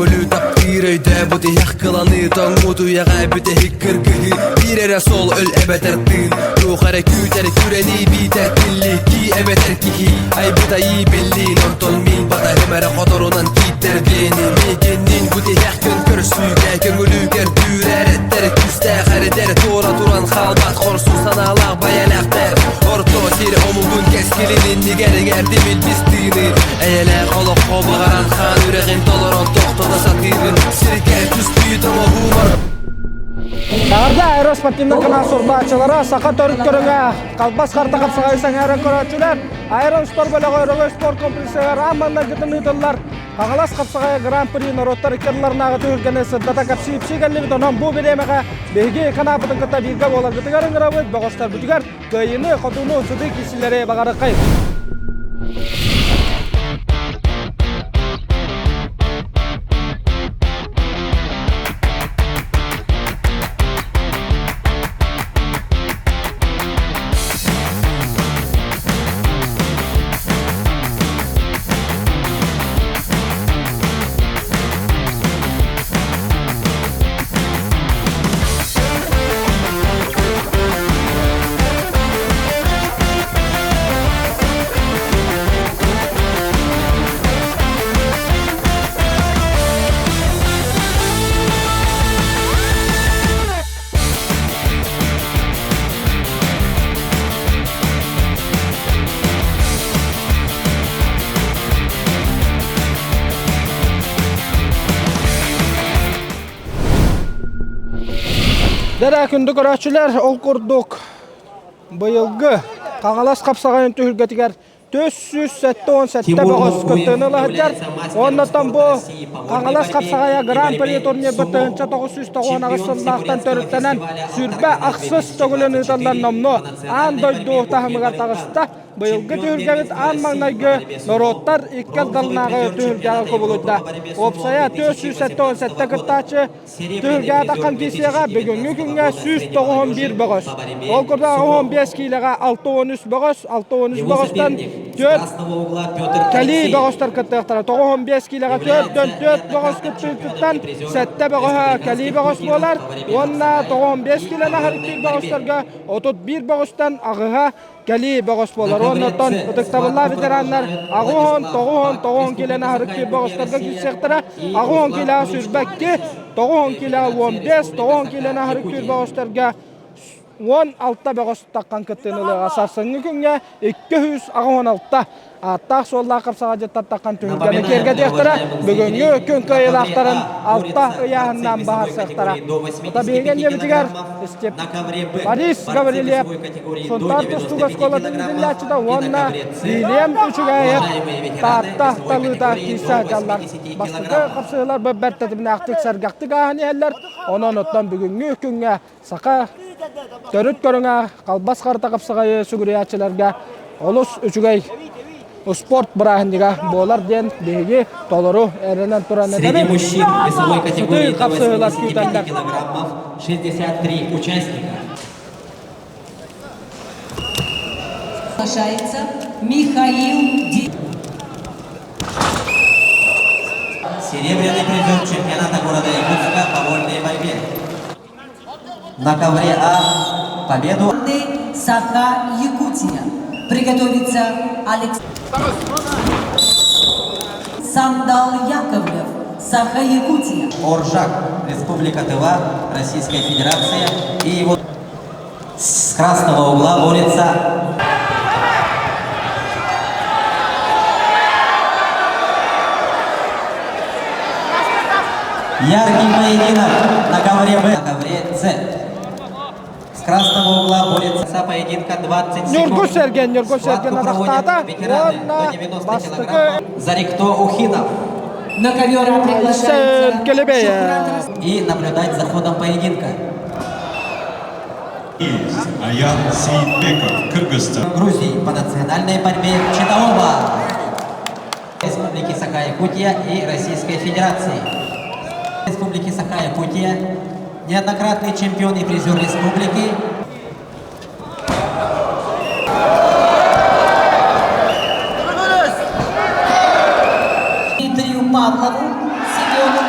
Көҥүлү таптыыр өйдөө бу тиһэх кыланыы Тоҥмут үйэҕэ бүтэһик кыргыһыы Биир эрэ суол өл эбэтэр тыын Туох эрэ күүтэр күрэнии биитэр тиллии Кии эбэтэр киһи айбыт айыы биллиин Онтон мин батаһым эрэ хоторунан кииттэр биэни Миигинниин бу тиһэх күн көрсүүгэ Көҥүлү көрдүүр эрэттэр Күүстээх эрэдэр туора туран хаалбат Хорсун санаалаах байэлээхтэр Орто сир омугун кэскилин иннигэр иҥэрдим илбис тыыны Эйэлээх олоххо баҕаран хаан үрэҕин толорон тохтото сатыыбын Сиргэ түспүт оҥоһуумар Таҕарда аэроспортивнай канал сурбааччылара саха төрүт көрүҥэ халбас харта хапсаҕайы сэҥээрэн көрөөччүлэр аэронспорт бөлөҕө Өрөгөй спорт комплексыгар аан маҥнайгытын ыытыллар Хаҥалас хапсаҕайа Гран-при норуоттар иккардыларынааҕы түһүлгэни сырдата кэпсии кэллибит. Онон бу бириэмэҕэ биһиги канаапытын кытта бииргэ буоларгытыгар ыҥырабыт. Бөҕөстөрбүтүгэр кыайыыны, хотууну, сытыы киирсиилэри баҕарыаххайыҥ. Дэрэ күндү көрөөччүлэр, ол курдук быйылгы Хаҥалас хапсаҕайын түһүлгэтигэр 477 бөҕөс кыттыыны ыла сылдьар. Оннуттан бу Хаҥалас хапсаҕайа Гран-при турнирбыт 1998 сыллаахтан төрүттэнэн сүрбэ ахсыс төгүлүн ыытыллан номнуо аан дойду таһымыгар таҕыста. Быйылгы түһүлгэбит аан маҥнайгы норуоттар икки ардыларынааҕы түһүлгэҕэ кубулуйда. Уопсайа 477 кыттааччы Түһүлгэҕэ таххан киирсиэҕэ бүгүҥҥү күҥҥэ 191 бөҕөс. Ол курдук 15 киилэҕэ 63 бөҕөс, 63 бөҕөстөн 4 кэлии бөҕөстөр кыттыахтара. 95 киилэҕэ 4-4 бөҕөс кыттыытыттан 7 бөҕөһө кэлии бөҕөс буолар уонна 95 киилэни аһарыктыыр бөҕөстөргө 31 бөҕөстөн аҕыһа кэлии бөҕөс буолар. Оннуттан ытыктабыллаах ветераннар аҕыс тоҕус тоҕус киилэни аһарыктыыр бөҕөстөргө киирсиэхтэрэ. Аҕыс киилэҕэ сүүрбэкки, тоҕус киилэҕэ 15, тоҕус киилэни аһарыктыыр бөҕөстөргө 16 бөҕөс таххан кыттыыны ылыаҕа. Сарсыҥҥы күҥҥэ 286 ааттаах суоллаах хапсаҕайдьыттар таххан түһүлгэни киэргэтиэхтэрэ. Бүгүҥҥү күн кыайыылаахтарын алта ыйааһыннаан баһарсыахтара. Биһиги иннибитигэр Борис Гаврильев Сунтаар тустууга оскуолатын иитиллээччитэ уонна Вильям Үчүгэйэп Таатта талыыта киирсэ сылдьаллар. Бастакы хапсыһыылар бэрт тэтимнээхтик сэргэхтик ааһан иһэллэр. Онон оттон бүгүҥҥү күҥҥэ саха төрүт көрүҥэ халбас харта хапсаҕайы сүгүрүйээччилэргэ олус үчүгэй спорт бырааһынньыга буолар диэн биһиги толору эрэнэн туран Среди мужчин весовой категории до хапсыһыылар 85 күүтэллэр. килограммов 63 участника. Приглашается Михаил Ди. Серебряный призер чемпионата города Якутска по вольной борьбе. На ковре А победу Саха Якутия. Приготовится Алекс... Сандал Яковлев. Саха Якутия. Оржак, Республика Тыва, Российская Федерация и его с красного угла борется Яркий поединок на ковре Б, на ковре С. С красного угла борется поединка 20 секунд. Ньургу Сэргэн, Ньургу Сэргэн Схватку проводят атахтаата ветераны уонна до 90 бастакы килограммов. Зарикто Ухинов. На ковер приглашается Келебеев. И наблюдать за ходом поединка. Аян Сейтбеков, Кыргызстан. Грузии по национальной борьбе Читаоба. Республики Саха-Якутия и Российской Федерации. Республики Саха-Якутия, неоднократный чемпион и призер республики. Дмитрию Павлову, Семену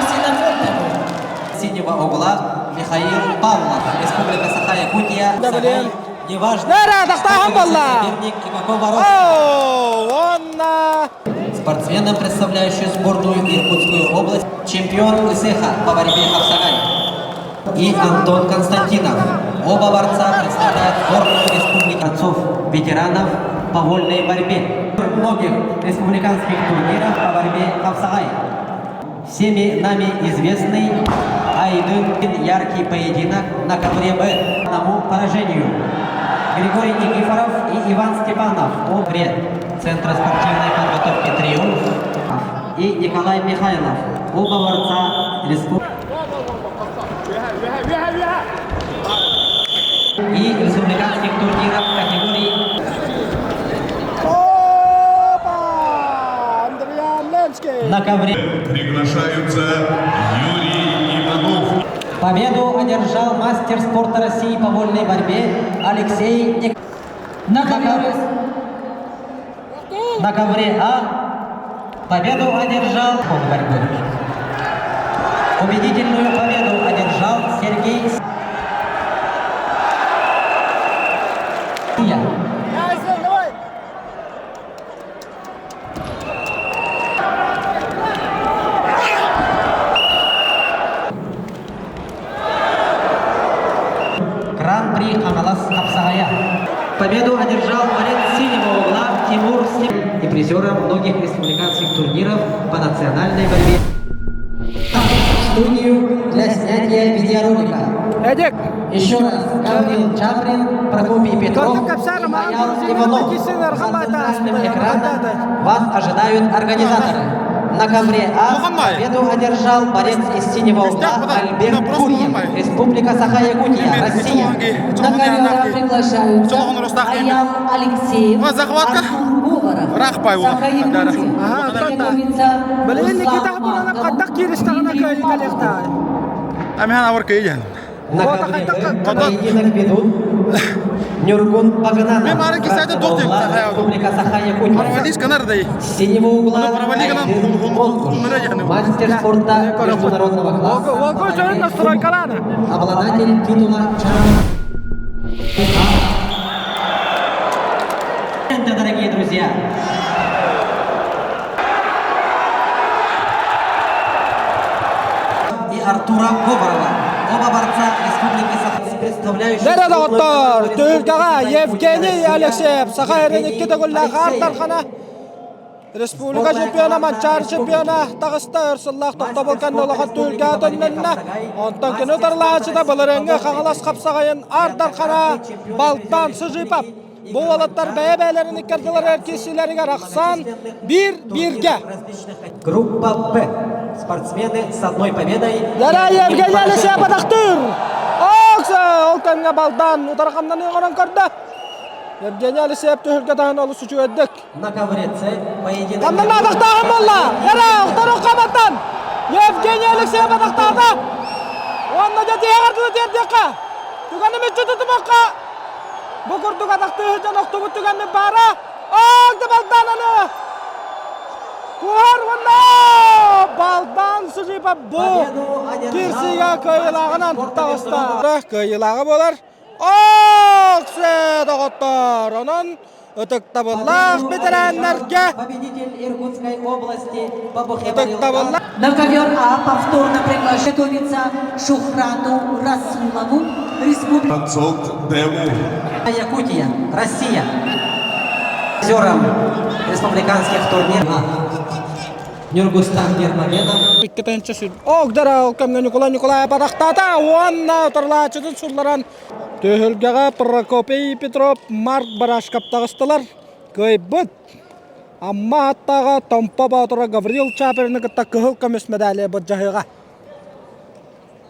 синего угла Михаил Павлов, Республика Саха-Якутия. Да, блин. Неважно, Нара, тахтааһын буолла! соперник и какого роста. Оо, уонна Спортсменом, представляющим сборную Иркутскую область, чемпион ИСХ по борьбе Хапсагай и Антон Константинов. Оба борца представляют сборную республики борцов ветеранов по вольной борьбе. Многих республиканских турниров по борьбе Хапсагай. Всеми нами известный Айдын яркий поединок на ковре Б одному поражению. Григорий Никифоров и Иван Степанов о Центра спортивной подготовки «Триумф» и Николай Михайлов, оба борца республики. И республиканских турниров категории Опа! Андриан Ленский! на ковре. Приглашаются Юрий Иванов. Победу одержал мастер спорта России по вольной борьбе Алексей Ник... На ковре На ковре А победу одержал борьбы. Убедительную победу одержал Сергей С- Я. Давай! Гран-при Хаҥалас хапсаҕайа. Победу одержал борец синего угла Тимур Степ и призером многих республиканских турниров по национальной борьбе. В студию для снятия видеоролика. Эдик! Еще раз Гаврил Чаприн, Прокопий Петров Только Капсара, и Марк Аял Грузин, Иванов. Кисин, За Архамата, центральным Архамата. экраном вас ожидают организаторы. На ковре А победу одержал борец из синего угла Альберт Гурьев, Республика Саха-Якутия, Россия. На ковер приглашаются Аял Алексеев, Захватка. Артур Говоров, Рахпай, вот. Саха-Якутия. Ага, Приготовиться Блин, Никита Руслан Хабуранов Маркову, хаттак киристаҕына Дмитрий кыайыы Павлову. кэлиэхтээх. Амихан ауыр кыйы На Вот, ковре а Б как- поединок ведут Нюргун Багананов, Мен мары кисайда красного доктор угла Сахая. Республика Саха-Якутия. Паравалис канардай. С синего угла Ну, паравалигана Айдын хун- хун- Монгуш, хун- мастер спорта международного класса Ого, по борьбе жөн настройкалана. обладатель титула чемпиона. Дорогие друзья, и Артура Говорова. Оба борца Республики Саха, представляющие Дәрі сборную доғыттар, команду түлкаға Республики Евгений Саха-Якутия Алексеев, Саха Евгений Ерен төгіллі Алексеев. Ардархана Республика чемпиона, Манчар чемпиона, тағысты өрсыллақ тоқтобыл кәнді түлкә төнненне. Онтан күні тарлағычыда бұлырыңғы қаңылас қапсағайын Ардархана Балтан Сыжипап. Бұл олаттар бәйе-бәйлерін иккерділер әркесілеріге рақсан бір-бірге. Группа Б. Спортсмены с одной победой. Яра Евгений Алексеев атақтыр. Окса, ол кәнге Балдан ұтарқамнан оңырын көрді. Евгений Алексеев түхілге тағын олы сүчу өддік. На ковре С поединок. Қамдан атақтағын болла. Яра, ұқтар ұққаматтан. Евгений Алексеев атақтады. Онна да тиғардылы тердеққа. Түгәні мүтчі тұтымаққа. Бұ күрдік атақты жан оқтубы түгәні бара. Оқты Балдан аны. Куар онна. Балдан сұжипа бұ. Кирсиге кыйылағынан тұттағыста. Кыйылағы болар. Оксе доғыттар. Онын ытыктабыллах бетерәннәргә Победитель Иркутской области Бабухе ытыктабыллах На ковер А повторно приглашается Шухрату Расулову, Республика Цолт Дему. Якутия, Россия. Призером республиканских турниров Нюргустан Гермогенов. Иккетенче сүр. Огдара ол кемге Николай Николаев атақтата. Уанна отырлачыдын сулларан. Төһөлгәгә Прокопий Петров, Марк Барашкап тагыстылар. Кыйбыт. Амма аттаға Томпа Батыра Гаврил Чаперны кытта кыһыл көмүс медали бұджаһыға.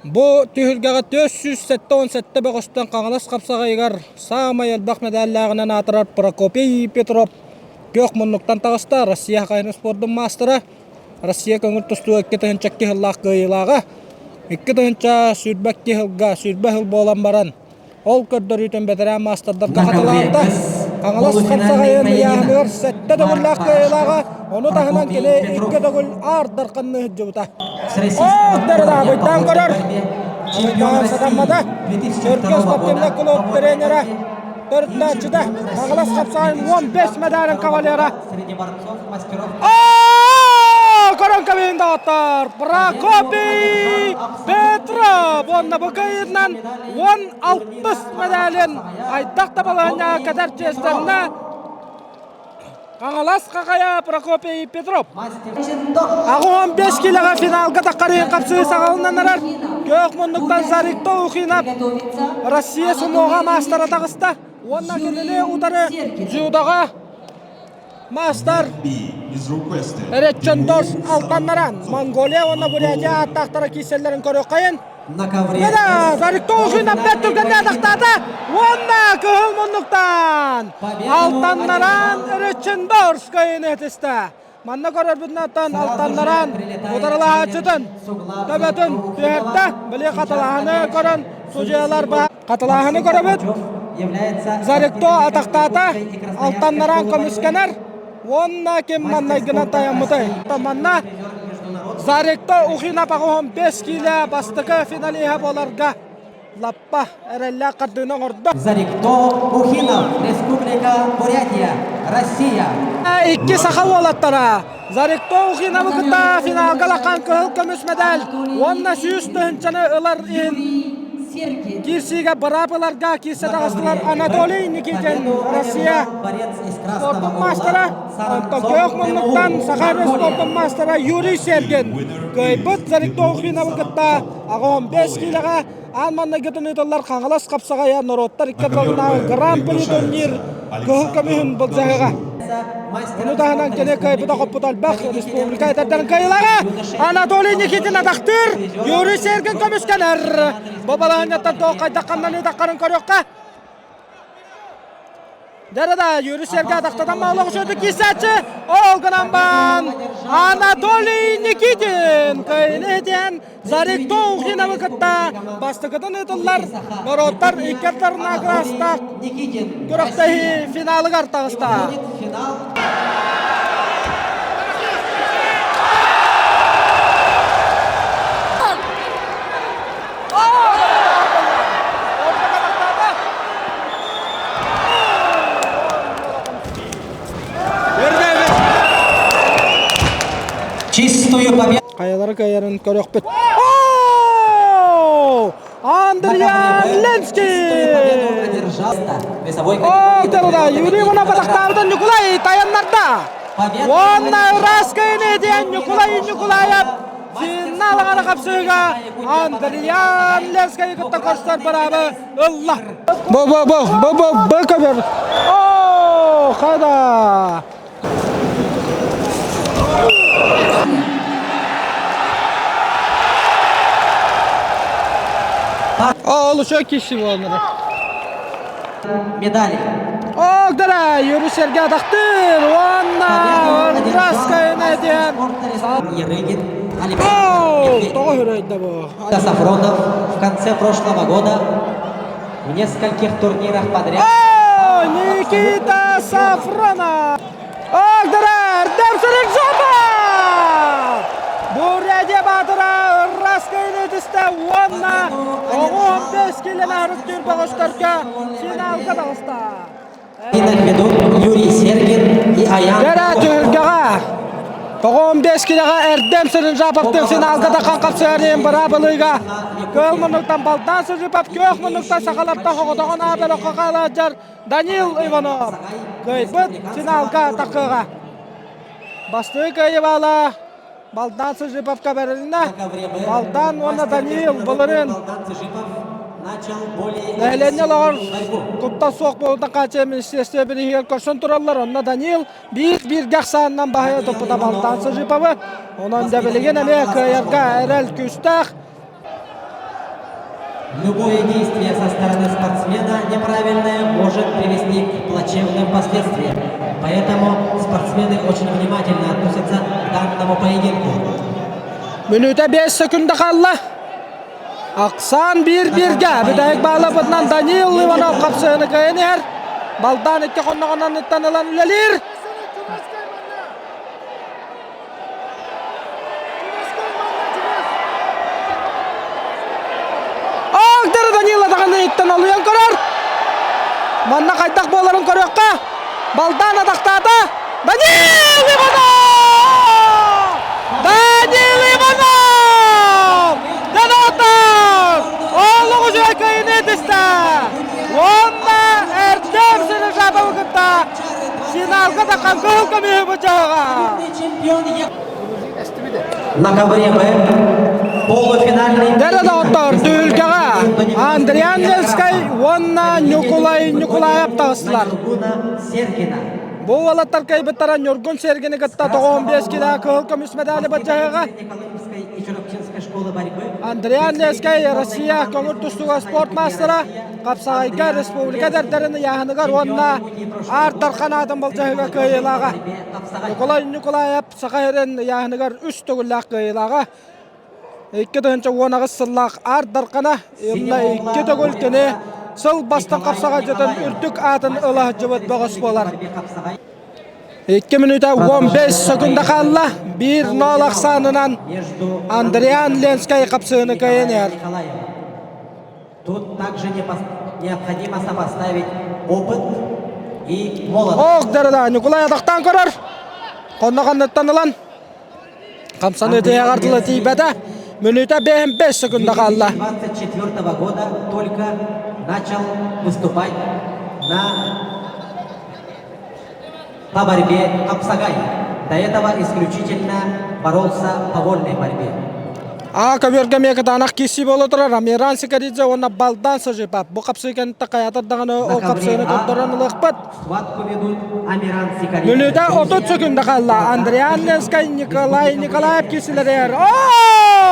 Бу түһүлгэҕэ 477 бөҕөстөн Хаҥалас хапсаҕайыгар саамай элбэх медаллааҕынан аатырар Прокопий Петров күөх муннуктан таҕыста Россия хайын спордун маастара Россия көҥүл тустууга 2 сыллаах кыайыылааҕа 2 сүүрбэ икки сылга 20 сыл буолан баран ол көрдөрүүтүн бэтэрээн маастардарга На ковре хатылаата С. Хаҥалас Полуфинальный хапсаҕайын ыйааһыныгар поединок. сэттэ Марк төгүллээх кыайыылааҕа, Барашков, ону таһынан Прокопий кини Петров. икки төгүл аар дарханныы сылдьыбыта. С Ох, российского уровня дарылаабыттан по вольной көрөр. борьбе чемпион Абыйдаан сатаммата. России Сөргө 2002 спортивнай года по клуб вольной тренера борьбе и төрүттээччитэ чемпион Хаҥалас России хапсаҕайын 15 медалин 2002 кавалера года среди борцов мастеров Көрөн кэбиһин доҕоттор! Прокопий Петров уонна бу кыайыынан 16 медалин хайдах да балаһыанньаҕа кэтэр чиэстэннэ Хаҥалас Хахайа Прокопий Петров. 85 килоҕа финалга таххарыйын хапсыы саҕаланан эрэр. Күөх муннуктан Зарикто Ухинов Россия сумоҕа маастара таҕыста уонна кинини утары дзюдоҕа Маастар Эреччендорс Алтаннаран Монголия уонна Бурятия ааттаахтара киирсэллэрин көрүөххэйин. Мына Зарикто Ушинов бэрт түргэнник атахтаата уонна кыһыл муннуктан Алтаннаран Эреччендорс кыайыыны ситистэ. Манна көрөрбүтүнэн Алтаннаран утарылаһааччытын төбөтүн түһэрдэ. Били хатылаһаны көрөн судьуйалар хатылааһыны көрөбүт. Зарикто атахтаата, Алтаннаран көмүскэнэр уонна ким маннайгынан тайаммытай. Манна Зарикто Ухина паҕоһун 5 киилэ бастакы финалиһа буоларга лаппа эрэллээх хардыыны оҥордо. Зарикто Ухинов, Республика Бурятия, Россия. Икки саха уолаттара Зарикто Ухиновы кытта финалга лахан кыһыл көмүс медаль уонна 100 тыһыынчаны ылар иһин киирсиигэ быраап ыларга киирсэ таҕыстылар Анатолий Никитин Россия спортун маастара, онтон күөх муннуктан Саха спортун маастара Юрий Сергин кыайбыт Зарикто Ухиновы кытта 85 киилэҕэ аан маҥнайгытын ыытыллар Хаҥалас хапсаҕайа норуоттар икки ардыларынааҕы Гран-при турнир кыһыл көмүһүн былдьаһыга. Ону таһынан кини кыайбыта хоппута элбэх республика эдэрдэрин кыайыылааҕа Анатолий Никитин атахтыыр, Юрий Сергин көмүскэнэр. Бу балаһыанньаттан туох хайдах ханнаныы көрүөххэ. Да-да-да, Юрий Сергей атахтатан маалах учуоту киирсээччи. Ол гынан бан Анатолий Никитин кыайыыны иһитиэн Зарикто Ухиновы кытта бастакытын ыытыллар норуоттар икки ардыларына кылаастаах күрэхтэһии финалыгар таҕыста. Чистую победу. Хайалары кыайарын көрөхпүт. Андриан Ленский! О, Теруда, Юрий Монопатахтаабытын Ньукулай тайаннарда. Уонна ыраас кыайыны диэн Ньукулай Ньукулаев финал аҥара хапсыыга Андриан Ленскийи кытта көрсөр быраабы ылла. Бу бу бу бу бу бу көбөр. О, хада. Ол үчүгэй киирсии буолан Медали. Огдара Юрий Сергей атахтыыр уонна Раскайына диэн Ерыгин Тоҕо хүрөйдө бу? Сафронов в конце прошлого года в нескольких турнирах подряд. Никита Сафронов! Огдара Ардем Сырыкжапов! Бурятия баатыра Раскайына түстэ уонна 15 километр арыктыыр бөҕөстөргө финалга таҕыста. Ведут Юрий Сергин и Аян Дәрә түһүлгэҕэ 15 килоҕа Эрдэм Сырынжаповтыын финалга тахан хапсыһарын быраабылыыга Кыыл муннуктан Балдан Сыжипов, күөх муннуктан сахалартан хоҕотоҕун аабелоххо хаалаадьар Данил Иванов кыайбыт финалга тахыаҕа. Бастыы кыайыбаала Балдан Сыжиповка бэрилиннэ. Балдан уонна Даниил былырыын нэһилиэнньэ олоҕор куттал суох буолуутун хааччыйар министиэристибэ бирииһигэр көрсөн тураллар. Онно Даниил биир-бииргэ ахсаанынан баһыйа туппута Балдан Сыжиповы. Онон дьэ билигин эмиэ кыайарга эрэл күүстээх. Любое действие со стороны спортсмена неправильное может привести к плачевным последствиям. Поэтому спортсмены очень внимательно относятся к данному поединку. Мүнүүтэ 5 секунда хаалла. Ахсаан биир-бииргэ. Бүтэһик баалапытынан Даниил Иванов хапсыһыны кыайан иһэр. Балдаан икки хонноҕунан ылан үлэлиир. Агдары Данила даҕаны иттэн олуйан көрөр. Манна хайдах буоларын көрүөххэ. Балдаан атахтаата. Данил Иванов! Данил Иванов! Донатов! Олугу үчүгэй кыайыыны ытыста! Уонна Эрдэм Сырыжатовы кытта финалга таххан кыһыл көмүһү бычаҕа. На ковре Б полуфинальный Дэрэ доҕоттор түһүлгэҕэ Андриан Ленскэй уонна Ньукулай Ньукулаев таҕыстылар. Сергина. Бу уолаттар кыайбыттара Ньургун Сергини кытта 95 кило кыһыл көмүс медали бадьаһыаҕа. Андриан Ленскэй Россия көҥүл тустууга спорт маастара, хапсаҕайга республика эдэрдэрин ыйааһыныгар уонна Аар Дархан аатын былдьаһыыга кыайыылааҕа. Николай Николаев Саха сирин ыйааһыныгар үс төгүллээх кыайыылааҕа. 2018 сыллаах Аар Дархана инна икки төгүл кини сыл бастыҥ хапсаҕайдьытын үрдүк аатын ыла сылдьыбыт бөҕөс буолар. 2 мүнүүтэ 15 секунда хаалла. 1-0 ахсаанынан Андриан Ленскэй хапсыыны кыайан иһэр. Тут также необходимо сопоставить опыт и молодость. Ох, да, Николай атахтаан көрөр. Хонно ханныттан ылан хамсаныы тиһэҕэр тыла тиийбэтэ. Мүнүүтэ 5 секунда хаалла. 2024 года только начал выступать на по борьбе Апсагай. До этого исключительно боролся по вольной борьбе. А көбүөргэ эмиэ кытаанах киирсии буола турар. Амиран Сикаридзе уонна Балдан Сажипов. Бу хапсыы кэнниттэн хайаатар даҕаны ол хапсыыны көрдөрөн ылыахпыт. Схватку ведут Амиран Сикаридзе. Мүнүүтэ 30 секунда хаалла. Андриан Ленскай, Николай Николаев киирсилэригэр.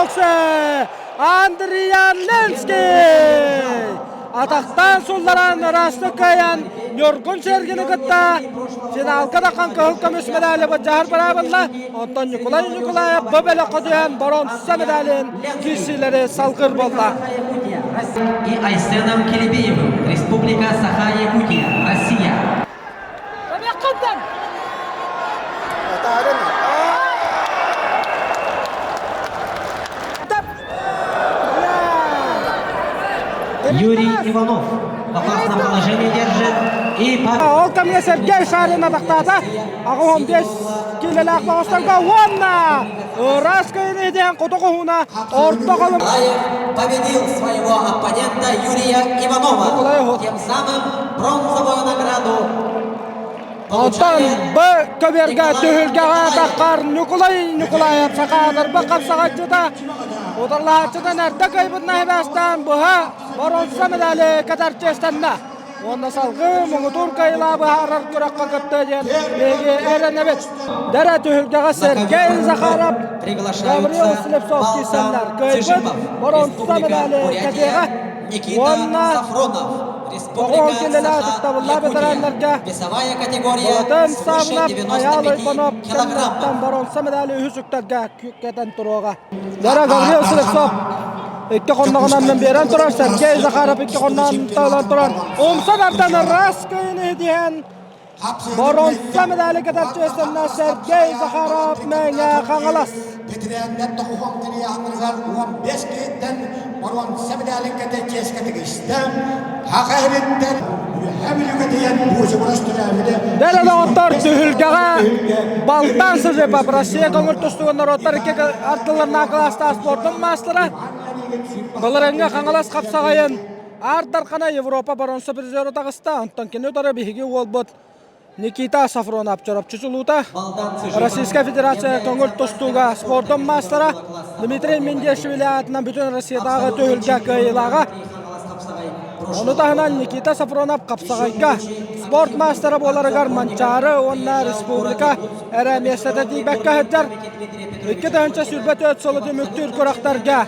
Оксе! Андриан Ленский! Атахтаан сулларан ыраастык кыайан Ньургун Сергини кытта финалга тахан кыһыл көмүс медали быдьаһар быраабылла. Онтон Николай Николаев бу бөлөххө түһэн боруонса медалин киирсиилэри салгыр буолла. И Айсеном Келебеевым, Республика Саха-Якутия, Россия. Юрий Иванов в опасном положении держит и Ол кэмҥэ Сергей Шарин атахтаата. 85 киилэлээх баҕастарга уонна ыраас кыайыыны диэн хоту хоһууна орто холум победил своего оппонента Юрия Иванова. Тем самым бронзовую награду Оттон Б көбүөргэ түһүлгэҕэ таххар Ньукулай Ньукулаев сахаатарба хапсаҕайчыта утарылаһааччытын эрдэ кыайбытына хибээстээн быһа боруонса медали кэтэр чиэстэннэ. Уонна салгыы муҥутуур кыайыылаах быһаарар күрэххэ кытта диэн биһиги эрэнэбит. Дэрэ түһүлгэҕэ Сергей Захаров, Гаврил Слепцов киирсэннэр кыайбыт боруонса медали кэтиэҕэ. Никита Сафронов, Оҕо кэлэлэ ытыктабыллаах ветераннарга Весовая категория Болотон свыше Савнов, Айаал 95 Ойбонов килограммов. боруонса медали үһүс үктэлгэ кэтэн туруоҕа. Дара Гаврил Слепцов икки хонноҕунан биэрэн турар, Сергей Захаров икки хонноҕун ылан турар. Умса тардан раз кыйын иһэн Боруонса медали кэтэр чиэстэннэ Сергей Захаров Мэҥэ Хаҥалас. Бэтэрээннэр тоҕуһуон кириэһиннэригэр 15 киһиттэн боруонса медалин кэтэ чиэскэ тигистэ. Саха иһиттэн Үөһээ Бүлүүгэ тиийэн буочугурас төрөөбүтэ. Дэлэ доҕоттор түһүлгэҕэ Балтан Сыжепов Россия көҥүл тустууга норуоттар икки ардыларынан кылаастаах спордун маастара Былырыҥҥы Хаҥалас хапсаҕайын Аар Дархана Европа боруонса призера таҕыста. Онтон кини утары биһиги уолбут Никита Сафронов Чоропчу чулуута. Российская Федерация көҥүл тустууга спордун маастара Дмитрий Миндешвили аатынан бүтүн Россиятааҕы түһүлгэ кыайыылааҕа. Ону таһынан Никита Сафронов хапсаҕайга спорт маастара буоларыгар Манчаары уонна республика эрэ миэстэтэ тиийбэккэ сылдьар. 2024 сылы түмүктүүр күрэхтэргэ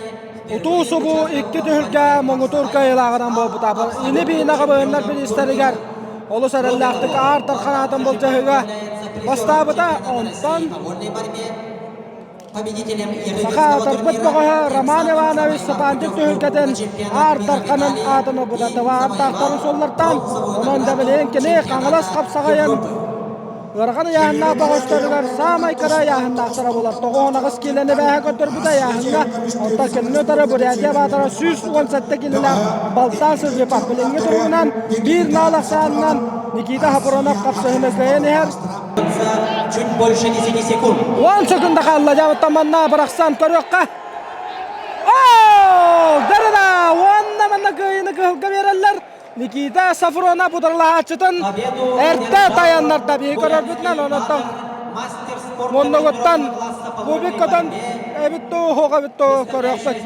Утуу-субуу икки түһүлгэ муҥутуур кыайыылааҕынан буолбута. Ини-биинэ хабыһыннар бириистэригэр олус эрэллээхтик Аар Дархан аатын былдьаһыыга бастаабыта. Онтон Победителем Саха Ирыгинского атарбыт турнира бөҕөһө тем Роман самым Иванович завоевал Сапаантик путевку түһүлгэтин на чемпионат Аар мира в Дарханын Италии аатын и ылбыта. Ааттаахтарын завоевал суоллартан, бронзовую онон награду да билигин кини Хаҥалас чемпионата хапсаҕайын Европы. Ыарахан ыйааһыннаах бөҕөстөрүгэр саамай кыра ыйааһыннаахтара буолар. 98 киилэни бээһэ көрдөрбүтэ ыйааһыҥҥа, оттон кинини утары Бурятия баатара 117 киилэлээх Балтан Сыжипов. Билиҥҥи туругунан биир наал ахсаанынан Никита Хапронов хапсыһыны кыайан иһэр. Чуть больше 10 секунд. 10 секунда хаалла. Дьабыттан манна бырахсан көрүөххэ. Оо! Дэрэ уонна манна кыайыыны кыһылга биэрэллэр. Никита Сафронов утарылаһааччытын эрдэ тайаннарда биһи көрөрбүтүнэн онуттан муннугуттан кубик көтөн эбит дуу суох эбит дуу көрүөхпүт.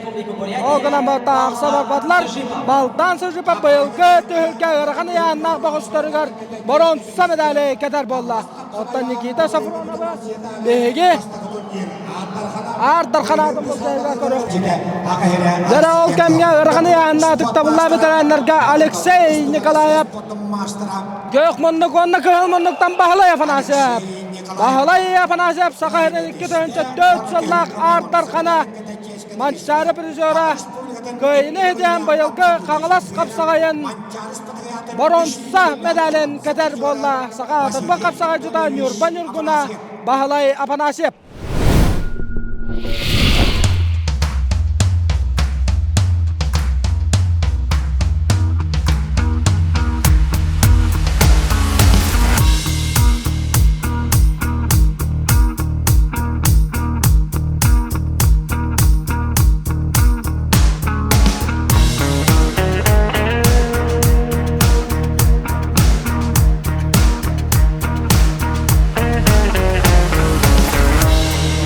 Ол гынан тахса барбатылар. Балтан Сыжипа быйылгы түһүлгэ ыарахан ыйааннаах бөҕөстөрүгэр боронса медали кэтэр буолла. Оттон Никита Сафронова биһиги Аар Дархан аатын бултайга көрөх. Дьэ ол кэмҥэ ыарахан ыйааһыннаах ытыктабыллаах ветераннарга Алексей Николаев Күөх муннук уонна кыһыл муннуктан Баһылай Афанасьев. Баһылай Афанасьев Саха сирин 2004 сыллаах Аар Дархана Манчаары призера кыайыыны иһитиһэн быйылгы Хаҥалас хапсаҕайын боронса медалин кэтэр буолла. Саха аатырбыт хапсаҕайдьыта Ньурба Ньургуна Баһылай Афанасьев.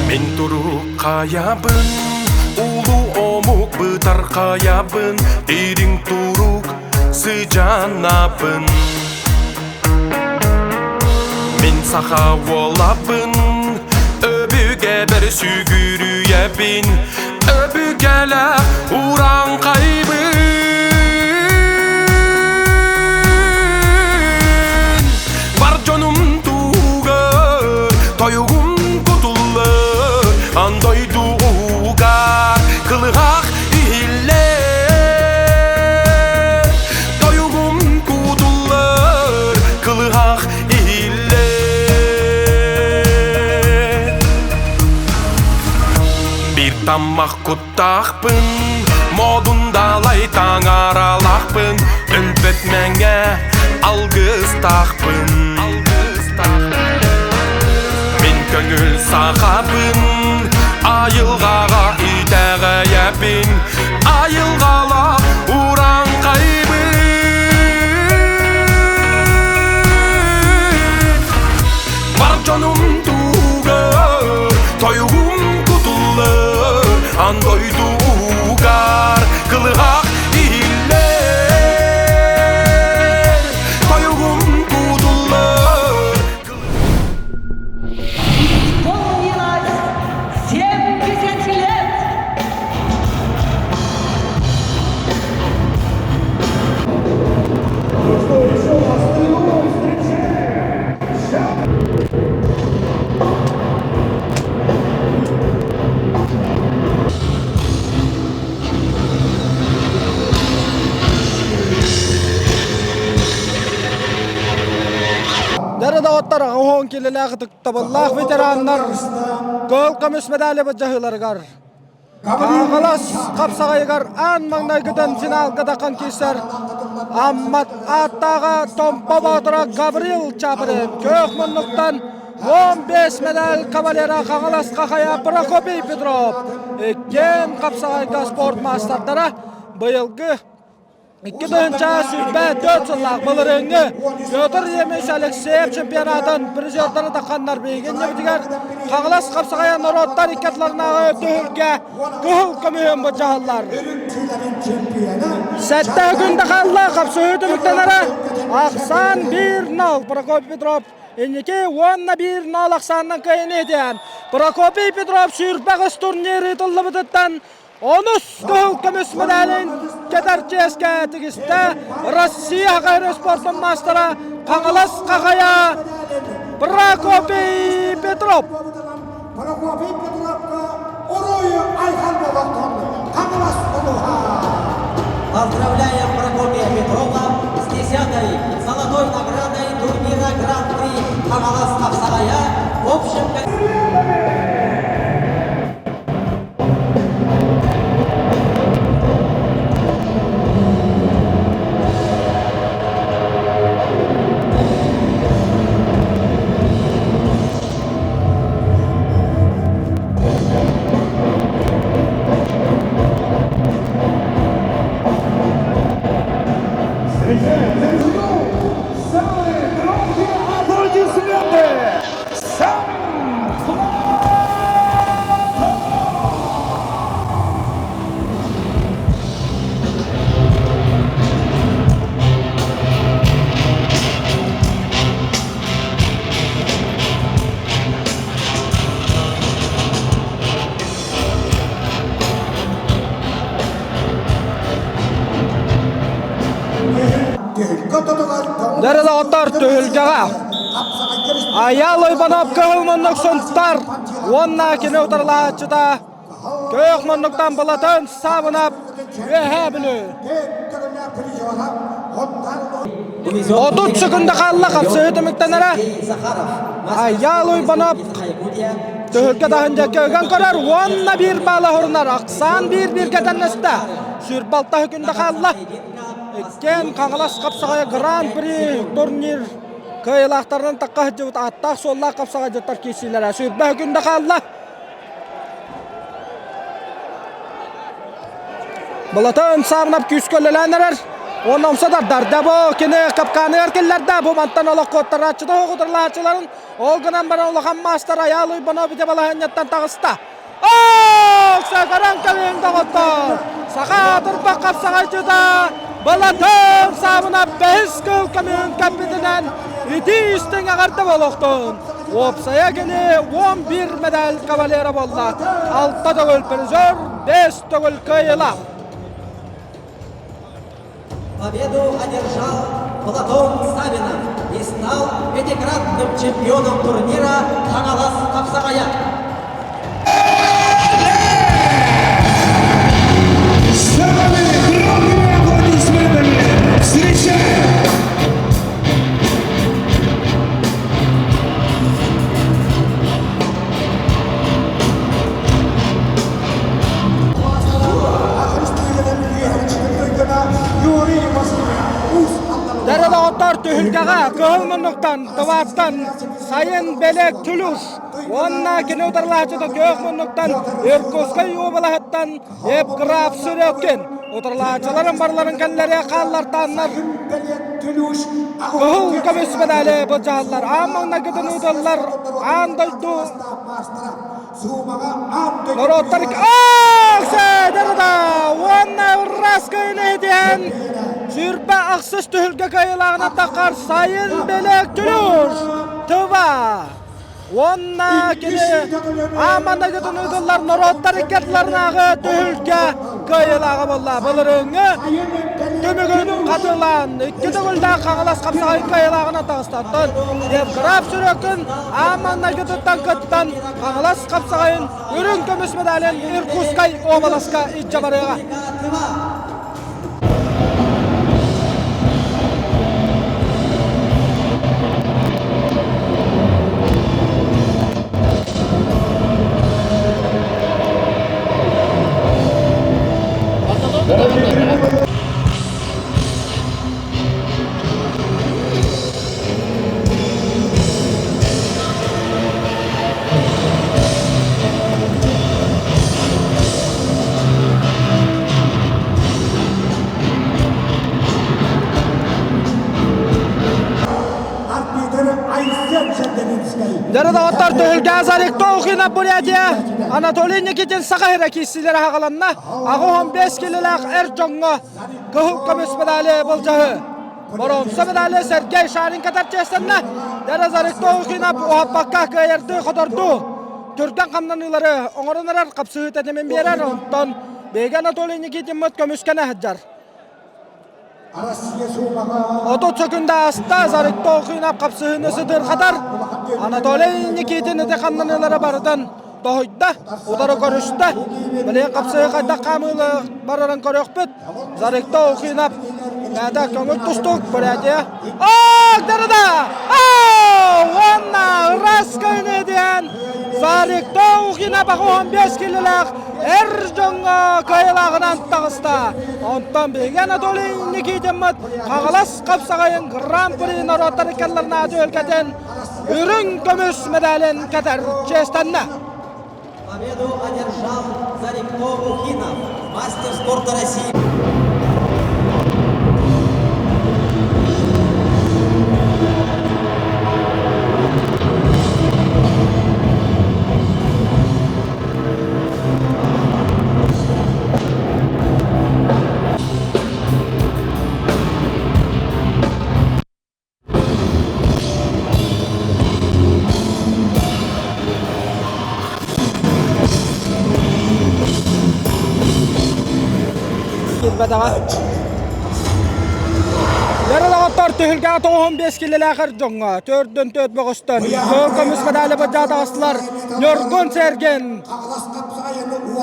Мин турук хайабын, улуу омук бытар хайабын, дириҥ турук сыдьаанабын. Мин саха уолабын, өбүгэбэр сүгүрүйэбин, өбүгэлээх урааҥхайбын. Бар дьонум туһугар тойугум кутуллар, ан дойду уһугар кылыһах иһиллэр. Тойугум кутуллар, кылыһах иһиллэр. Биир таммах куттаахпын, модун далай таҥаралаахпын, өлбөт мэҥэ алгыстаахпын. Мин көҥүл сахабын, айылҕаҕа итэҕэйэбин, айылҕала урааҥхайбын. Бар дьонум туһугар тойугум кутуллар, ан дойду уһугар кылыһах иһиллэр. Тойугум кутуллар. Исполнилось 70 лет! Дьэ доҕоттор, оһон килэлээх ытыктабыллаах ветераннар кыһыл көмүс медали былдьаһыыларыгар Хаҥалас хапсаҕайыгар аан маҥнайгытын финалга таххан киирсэр Аммат ааттааҕа Томпо Боотура Гаврил Чаприн күөх муннуктан 15 медаль кавалера Хаҥалас Хахайа Прокопий Петров иккиэн хапсаҕайга спорт маастардара быйылгы 2024 сыллаах былырыыҥҥы Петр Емельевич Алексеев чемпионатын призердары тахханнар биһиги иннибитигэр Хаҥалас хапсаҕайа норуоттар икки ардыларынааҕы түһүлгэ кыһыл көмүһүн былдьаһаллар. Сэттэ күн да хаалла хапсыһыы түмүктэнэрэ ахсаан 1-0 Прокопий Петров инники уонна 1-0 ахсаанынан кыайыыны иһитиэн Прокопий Петров сүүрбэҕис турнир ыытыллыбытыттан Онус кыһыл көмүс медалин кэтэр чиэскэ тигистэ Россия хаһыыр спортун маастара Хаҥалас Хахайа Прокопий Петров. Прокопий Петровка. Уруй-айхал буолуохтун, Хаҥалас улууһа! Поздравляем Прокопия Петрова с десятой золотой наградой турнира Гран-при Хаҥалас хапсаҕайа в общем Самые громкие аплодисменты! Сам Дәрі оттар түһүлгэҕэ Айаал Ойбонов кыһыл муннук сунтар уонна кини утарылаһааччыта Көөх муннуктан Былатын Саабынап Үөһээ Бүлүү. 30 секунда хаалла хапсыһыы түмүктэнэрэ. Айаал Уйбанов түһүлгэ таһын диэки ыган көрөр уонна биир баала хорунар. Ахсаан биир-бииргэ тэннэстэ. Сүрбалта күндэ хаалла. Иккиэн Хаҥалас хапсаҕайа Гран-при турнир кыайыылаахтарынан тахха сылдьыбыт ааттаах-суоллаах хапсаҕайдьыттар киирсиилэрэ сүүрбэ күндэ хаалла. Былатын Савнов күүскэ үлэлээн эрэр. Уонна умса тардарда бу кини капканыгар киллэрдэ. Бу мантан олох куоттарааччыта оҕутарлааччыларын ол гынан баран улахан маастар Айаал Уйбанов ити балаһыанньаттан таҕыста. Ох, сакаран кэлин доҕоттор! Саха турбах хапсаҕайчыта Былатын Савнов бэһис кыл көмүһүн кэппитинэн итии истиҥ эҕэрдэ буолуохтун! Уопсайа кини 11 медаль кавалера буолла. Алта төгүл призер, 5 төгүл кыайыылаах. Победу одержал Платон Савинов и стал пятикратным чемпионом турнира Хаҥалас хапсаҕайа. Самыми громкими аплодисментами встречаем! Дэрэ-доҕоттор түһүлгэҕэ кыһыл муннуктан, тывааттан сайын Белек Тулуш уонна кини утарылааччыта күөх муннуктан Иркутскай уобалаһыттан Евграф Сырёкин утарылааччыларын барыларын кэллэри хааллартааннар кыһыл көмүс медали былдьаһаллар. Аан маҥнайгытын ыытыллар аан дойду норуоттар уонна Ураска үлэһитиһэн сүүрбэ ахсыс түһүлгэ кыайыылааҕынан таххар сайын Белек Тулуш Тыва Уонна кини ааманагытын ыытыллар норуоттар икки ардыларынааҕы түһүлгэ кыайыылааҕа буолла. Былырыыҥҥы түмүгүн хатылаан икки төгүллээх Хаҥалас хапсаҕай кыайыылааҕынан таҕыстартан Евграф Сүрөкүн ааманагытыттан кыттан Хаҥалас хапсаҕайын үрүҥ көмүс медалын Иркутскай уобаласка илдьэ барыаҕа. Дьарыдаҕыттар түһүлгэ Азарик Тоухина Бурятия Анатолий Никитин Саха сирэ киирсиилэрэ хаҕаланна. 85 килилээх эр дьоҥҥо кыһыл көмүс медали былдьаһыы. Боруонса медали Сергей Шарин катар чиэстэннэ. Дьэ Азарик Тоухина уһаппакка кыайардыы хотордуу. Түргэн хамнаныылары оҥорон эрэр хапсыһыы тэтимин биэрэр, онтон биһиги Анатолий Никитиммыт көмүскэнэ сылдьар. 30 секунда ааста, Зарыктоохинов хапсыһыыны сытырхатар. Анатолий Никитин ити хамнаныылары барытын Тоһуйда, утары көрүстэ. Билигин хапсыһыы хайдах хаамыылы барарын көрүөхпүт. Зарикта Ухинов бэйэтэ көҥүл тустуук Бурятия. Агдырда! Уонна ыраас кыйны диэн Зарикта Ухинов 15 килилээх эр дьоҥҥо кыайыылааҕынан таҕыста. Онтон биһиги Анатолий Никитиммыт Хаҥалас хапсаҕайын Гран-при норуоттар иккалларына түһүлгэтин үрүҥ көмүс медалин кэтэр чиэстэннэ. Победу одержал Зарикто Ухинов, мастер спорта России. Киирбэтэҕэ. Яралаҕаттар түһүлгэҕэ 95 килэлээх эр дьоҥҥо төрдөн төрт бөҕөстөн кыһыл көмүс медали бадьаа таҕыстылар Ньургун Сэргин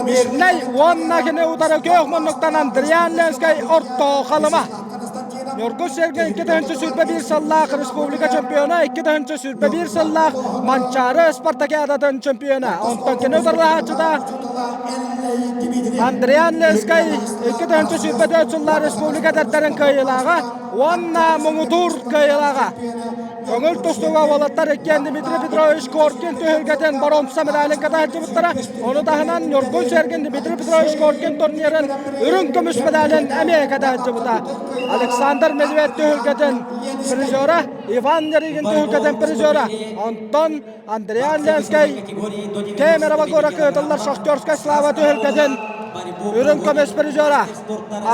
Мирнэй уонна кини утары күөх муннуктан Андриан Ленскэй Орто Халыма. Ньургун Сергей 2021 сыллаах республика чемпиона, 2021 сыллаах Манчаары спартакиадатын чемпиона. Онтон кини утарылаһааччыта Андриан Ленскэй 2024 сыллаах республика эдэрдэрин кыайыылааҕа уонна муҥутуур кыайыылааҕа. Көҥүл тустууга уолаттар иккиэн Дмитрий Петрович Коркин түһүлгэтин боруонса медалин кытта сылдьыбыттара. Ону таһынан Ньургун Сергин Дмитрий Петрович Коркин турнирын үрүҥ көмүс медалин эмиэ кытта сылдьыбыта. Александр Медведь түһүлгэтин призера, Иван Ярыгин түһүлгэтин призера, онтон Андриан Ленскэй Кемерово куоракка ыытыллар Шахтерскай слава түһүлгэтин үрүҥ көмүс призера.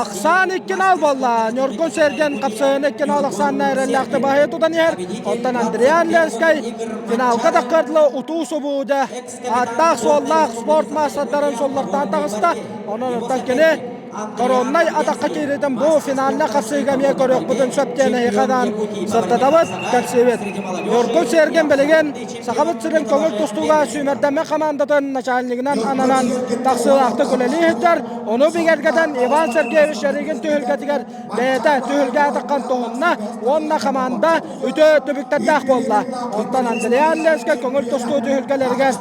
Ахсаан иккинал буолла. Ньургун Сэргэн хапсыһыны иккинал ахсаанна эрэллээхтик баһыйа тутан иһэр. Оттон Андриан Ленскэй финалга таххардылы утуу-субуу дьэ ааттаах-суоллаах спорт маастардарын суллартаан таҕыста. Онон оттон кини короннай атахха кииритин бу финальнай хапсыыга эмиэ көрүөхпүтүн сөп диэн эһиэхэ анаан сырдатабыт, кэпсиибит. Ньургун Сэргэн билигин Сахабыт сирин көҥүл тустууга сүүмэрдэммит хамаандатын начальнигынан ананан тахсыылаахтык үлэлии сылдьар. Ону бигэргэтэн Иван Сергеевич Ярыгин түһүлгэтигэр бэйэтэ түһүлгэ атаххан туһунна уонна хамаанда үтүө түбүктэрдээх буолла. Онтон Андриан Ленскэй көҥүл тустуу түһүлгэлэригэр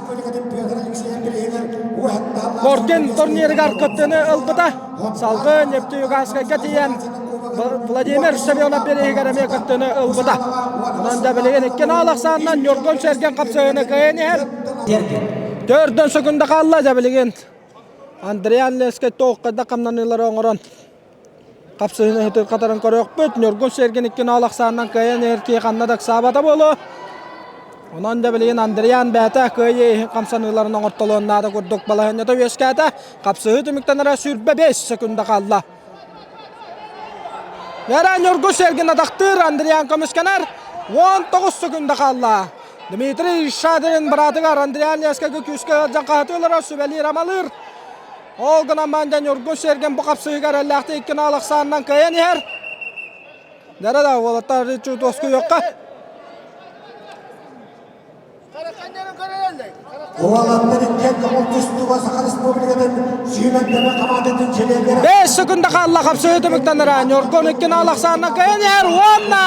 Коркин турнирыгар кыттыыны ылбыта. Салгыы Нефтеюганскайга тиийэн Владимир Семенов бирииһигэр эмиэ кыттыыны ылбыта. Онон да билигин икки наал ахсаанынан Ньургун Сэргэн хапсыһыыны кыайан иһэр. Төрдөн секунда хаалла дьэ билигин Андриан Ленскэй туох хайдах хамнаныылары оҥорон хапсыһыыны хатаран көрүөхпүт. Ньургун Сэргэн икки наал ахсаанынан кыайан иһэр киһи ханна да ыксаабата буолуо. Онон да билигин Андриан бэйэтэ кыайыы иһин хамсаныыларын оҥортолуон наада курдук балаһыанньата үөскээтэ. Хапсыһыы түмүктэнэрэ 25 секунда хаалла. Нера Ньургу Сергин атахтыыр, Андриан көмүскэнэр. 19 секунда хаалла. Дмитрий Шадрин быраатыгар Андриан Лескайга күүскэ ыалдьан хаһытыылара сүбэлиир-амалыыр. Ол гынан баран Ньургу Сергин бу хапсыһыыга эрэллээхтик икки наал ахсаанынан кыайан иһэр. Нера да уолаттар чуутуоскуйуохха. Уолаттар иккиэн көҥүл тустууга Саха Республикатын сүүмэрдэмэ хамаандатын чилиэннэрэ 5 секунда хаалла хапсыһыы түмүктэнэрэ. Ньургун икки наал ахсаанна кыайан иһэр уонна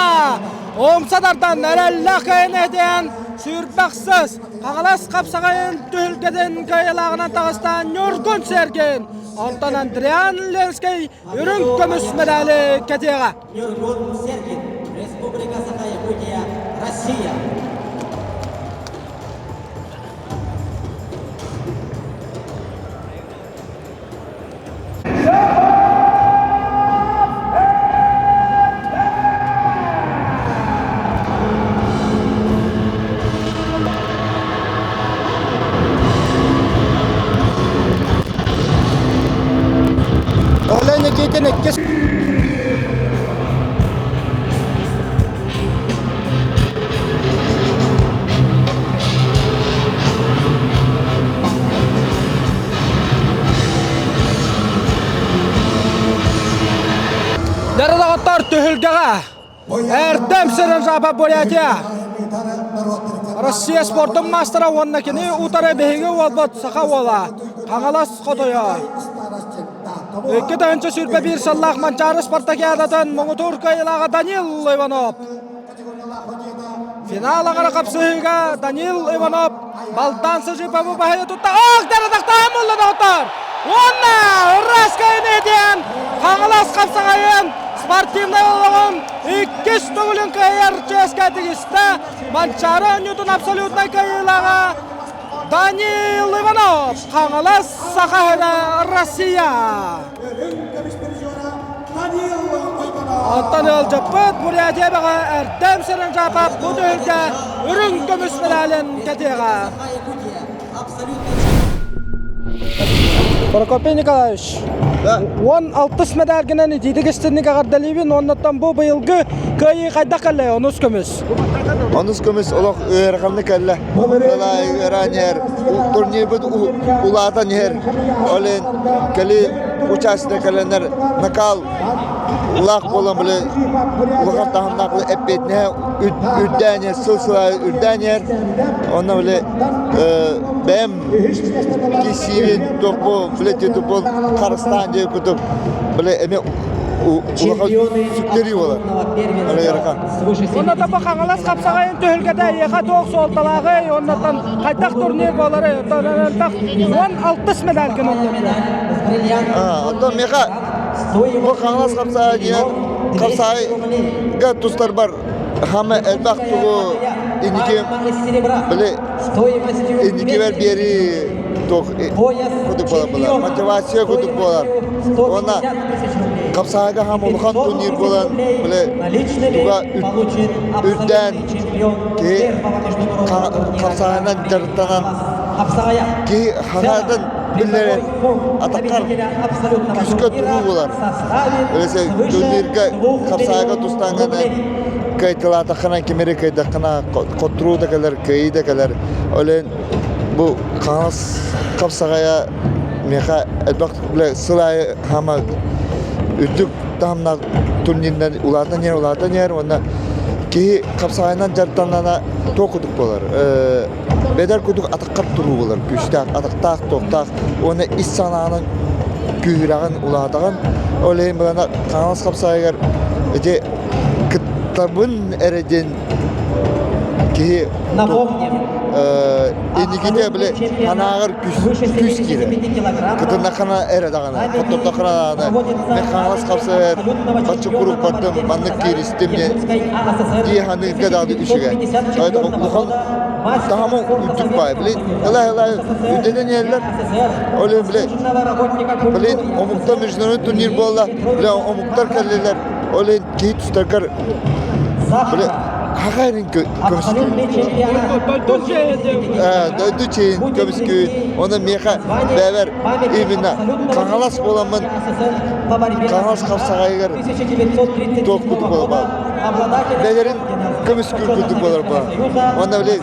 умса тардан эрэллээх кыайан иһитиэн сүүрбэхсис Хаҥалас хапсаҕайын түһүлгэтин кыайыылааҕынан таҕыста Ньургун Сергин. Онтон Андриан Ленскэй үрүҥ көмүс медали кэтиэҕэ. Ньургун Сергин, Республика Саха-Якутия, Россия. Оля Никитин иккис Дәрі түһүлгэҕэ Эрдэм сирин жаба Бурятия. Россия спортун маастара уонна кини утары биһиги уолбут саха уола Хаҥалас хотойо. 2021 сыллаах Манчаары спартакиадатын муҥутуур кыайыылааҕа Данил Иванов. Финал аҥара хапсыһыыга Данил Иванов Балтан Сыжиповы баһыйа тутта. Ох, дэрэ булла доҕоттор! Уонна ыраас кыайыыны диэн Хаҥалас хапсаҕайын спортивнай олоҕун иккис төгүлүн кыайар чиэскэ тигистэ. Манчаары оонньуутун абсолютнай кыайыылааҕа Данил Иванов, Хаҥалас, Саха сирэ, Россия! Оттон ыалдьыппыт Бурятия бөҕө Эрдэм Сырынжапов бу түһүлгэ үрүҥ көмүс медалын кэтиэҕэ. Прокопий Николаевич, 16 медалгынан итиитик истинник эҕэрдэлиибин уоннаттан бу быйылгы кыайыы хайдах кэллэ онус көмүс? Онус көмүс олох ыараханнык кэллэ. Ылай ыараан иһэр, турнирбыт улаатан иһэр. Ол иһин кэлии участие кэлэннэр накал улаах буолан били улахан таһымнаах эппиэтинэһэ үрдээн иһэр, сыл сыл аайы үрдээн иһэр. Онно били бэйэм кисиибин туохпу били титулбун харыстаан диэн курдук били эмиэ улахан сүктэрии буолар. Ыарахан. Онно бу Хаҥалас хапсаҕайын түһүлгэтэ эйиэхэ туох суолталааҕый? Оннуттан хайдах турнир буоларый? Оттон 16 медалькын ыллым. Оттон миэхэ бу Хаҥалас хапсаҕайа диэн хапсаҕайга тустарбар хама элбэх тугу инники били инникибэр биэрии туох кудук буолар буолар мотивация кудук буолар уонна хапсаҕайга хам улахан турнир буолан били туга үрдээн киһи хапсаҕайынан дьарыктанан киһи ханаатын биллэрэр атаххар күүскэ туруу буолар турнирга хапсаҕайга тустааҥҥа кыайталаатаххына ким эрэ кыайдаххына хотторуу да кэлэр кыайыы да кэлэр ол иһин бу хаҥас хапсаҕайа миэхэ элбэх сыл аайы хаама үрдүк таһымнаах турнирынан улаатан иһэр улаатан иһэр уонна киһи хапсаҕайынан дьарыктанана туох курдук буолар бэдэр курдук атаххар туруу буолар күүстээх атахтаах туохтаах уонна ис санаанан күүһүрэҕин улаатаҕын ол иһин былана хаҥас хапсаҕайыгар ити кыттабын эрэ диэн киһи инникитэ били анааҕар күүс киирэр. Кытыннаххына эрэ даҕаны, хоттордоххуна даҕаны мен хаҥалас хапсыһар, бачча куруук бардым, маннык кииристим диэн дии саныырга даҕаны үчүгэй. Улахан таһымы үрдүк баай. Били ылай-ылай үрдэнэн иһэллэр. Ол иһин били блин омуктар международный турнир буолла, били омуктар кэллилэр. Ол иһин киһи тустаргар били хахайрын көмүскүүр. Дойду чэйин көмүскүүр. Оны миэхэ бэбэр именно Хаҥалас буоламмын Хаҥалас хапсаҕайыгар туох курдук буолар бэлэрин көмүскүүр курдук буолар буолар. Онно били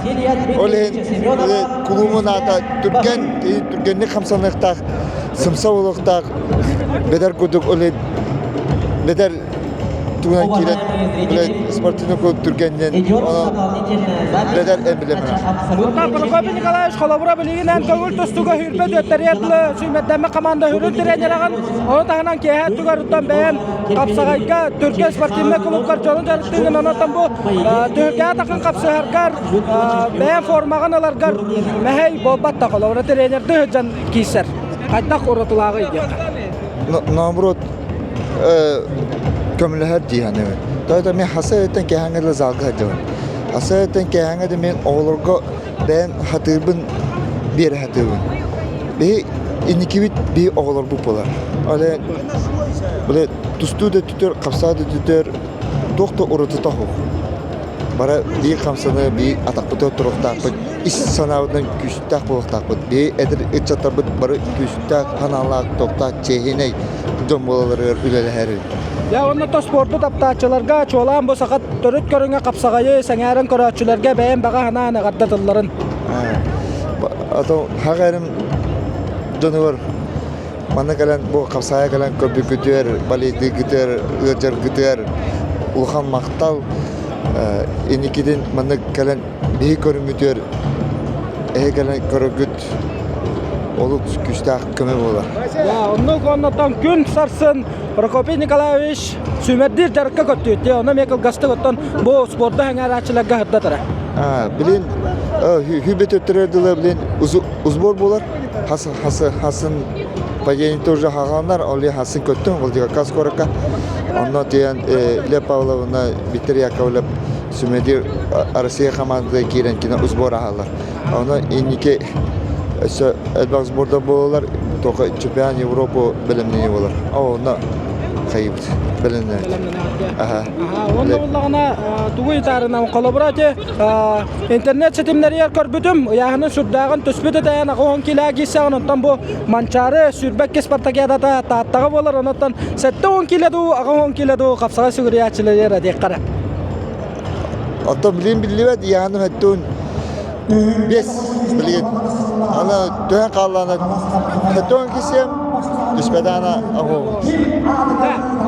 ол иһин кулуумун аата түргэн түргэнник хамсаныахтаах сымса буолуохтаах бэдэр курдук ол иһин бэдэр тугунан киирэн блядь спортивный клуб түргэннэн онон бэдэр эмблема. Прокопий Николаевич холобура билигин эн көҥүл тустууга сүүрбэ түөттэригэр дылы сүүмэрдэммит команда сүрүн тренерэҕин ону таһынан киэһэ өттүгэр оттон бэйэн хапсаҕайга Түркия спортивнай клубкар дьону дьарыктыыгын онон бу түһүлгэҕэ тахын хапсыһаргар бэйэн формаҕын ыларгар мэһэй буолбат да холобура тренердыы сылдьан киирсэр хайдах уратылааҕый диэххэ Наоборот көмөлөһөр дии саныыбын. Тоҕо мен хаса өттөн кэһэҥҥэ да залга сылдьабын. Хаса өттөн кэһэҥҥэ да мен оҕолорго бэйэм хатыырбын биэрэ сатыыбын. Биһи инникибит биһи оҕолорбут буолар. Ол иһин били тустуу да өттүтүгэр, хапсаа да өттүтүгэр туох да уратыта суох. Бары биир хамсаныы, биир атахпытыгар туруохтаахпыт, ис санаабытынан күүстээх буолуохтаахпыт. Биһи эдэр ыччаттарбыт бары күүстээх санаалаах, туохтаах чиэһинэй дьон буолалларыгар үлэлэһэрин. Дьэ, уонна то спорду таптааччыларга, чуолаан бу саха төрүт көрүҥэ хапсаҕайы сэҥээрэн көрөөччүлэргэ бэйэм баҕа санаан эҕэрдэ тылларын. А то хаҕа эрим дьонугар Манна кэлэн бу хапсаайа кэлэн көрбүккүтүгэр, балейдыыргытыгар, ыалдьаргытыгар улахан махтал. Инникитин маннык кэлэн биһи көрүммүтүгэр эһи кэлэн көрөргүт олус күүстээх көмө буолар. Оннук оннотон күн сарсын Прокопий Николаевич сүүмэрдиир дьарыкка көттүөттэ. Онно эмиэ кылгастык оттон бу спорду сэҥээрээччилэргэ сырдатара. Билин хүбет өттөрөр дылы билин узбор буолар. Хас хас хасын падение тоже хагаланар, ол хасын көттүм, Владикавказ куоракка. Онно тиийэн Лев Павловна, Виктор Яковлев сүүмэрдиир Россия командата киирэн кино узбор аһаллар. Онно инники өссө элбэх сбордар буолалар, только чемпионат Европы бэлэмнэнии буолар. Онно хайыбыт бэлэмнэнэбит. Аха. Онно буллаҕына тугу ыйытаарынан холобура ити интернет ситимнэригэр көрбүтүм ыйааһынын сүрдээҕин түспүт этэйэн 80 килэ киирсэҕин онтон бу Манчаары 22 спартакиадата Тааттаҕа буолар онтон 70 килэ дуу 80 килэ дуу хапсаҕай сүгүрүйээччилэр диэххэ Оттон билигин биллибэт ыйааһыным өттүн бес билигин аны түһэн хааллаҕына өттүн кисиэм түспэтэҕинэ оһуобут.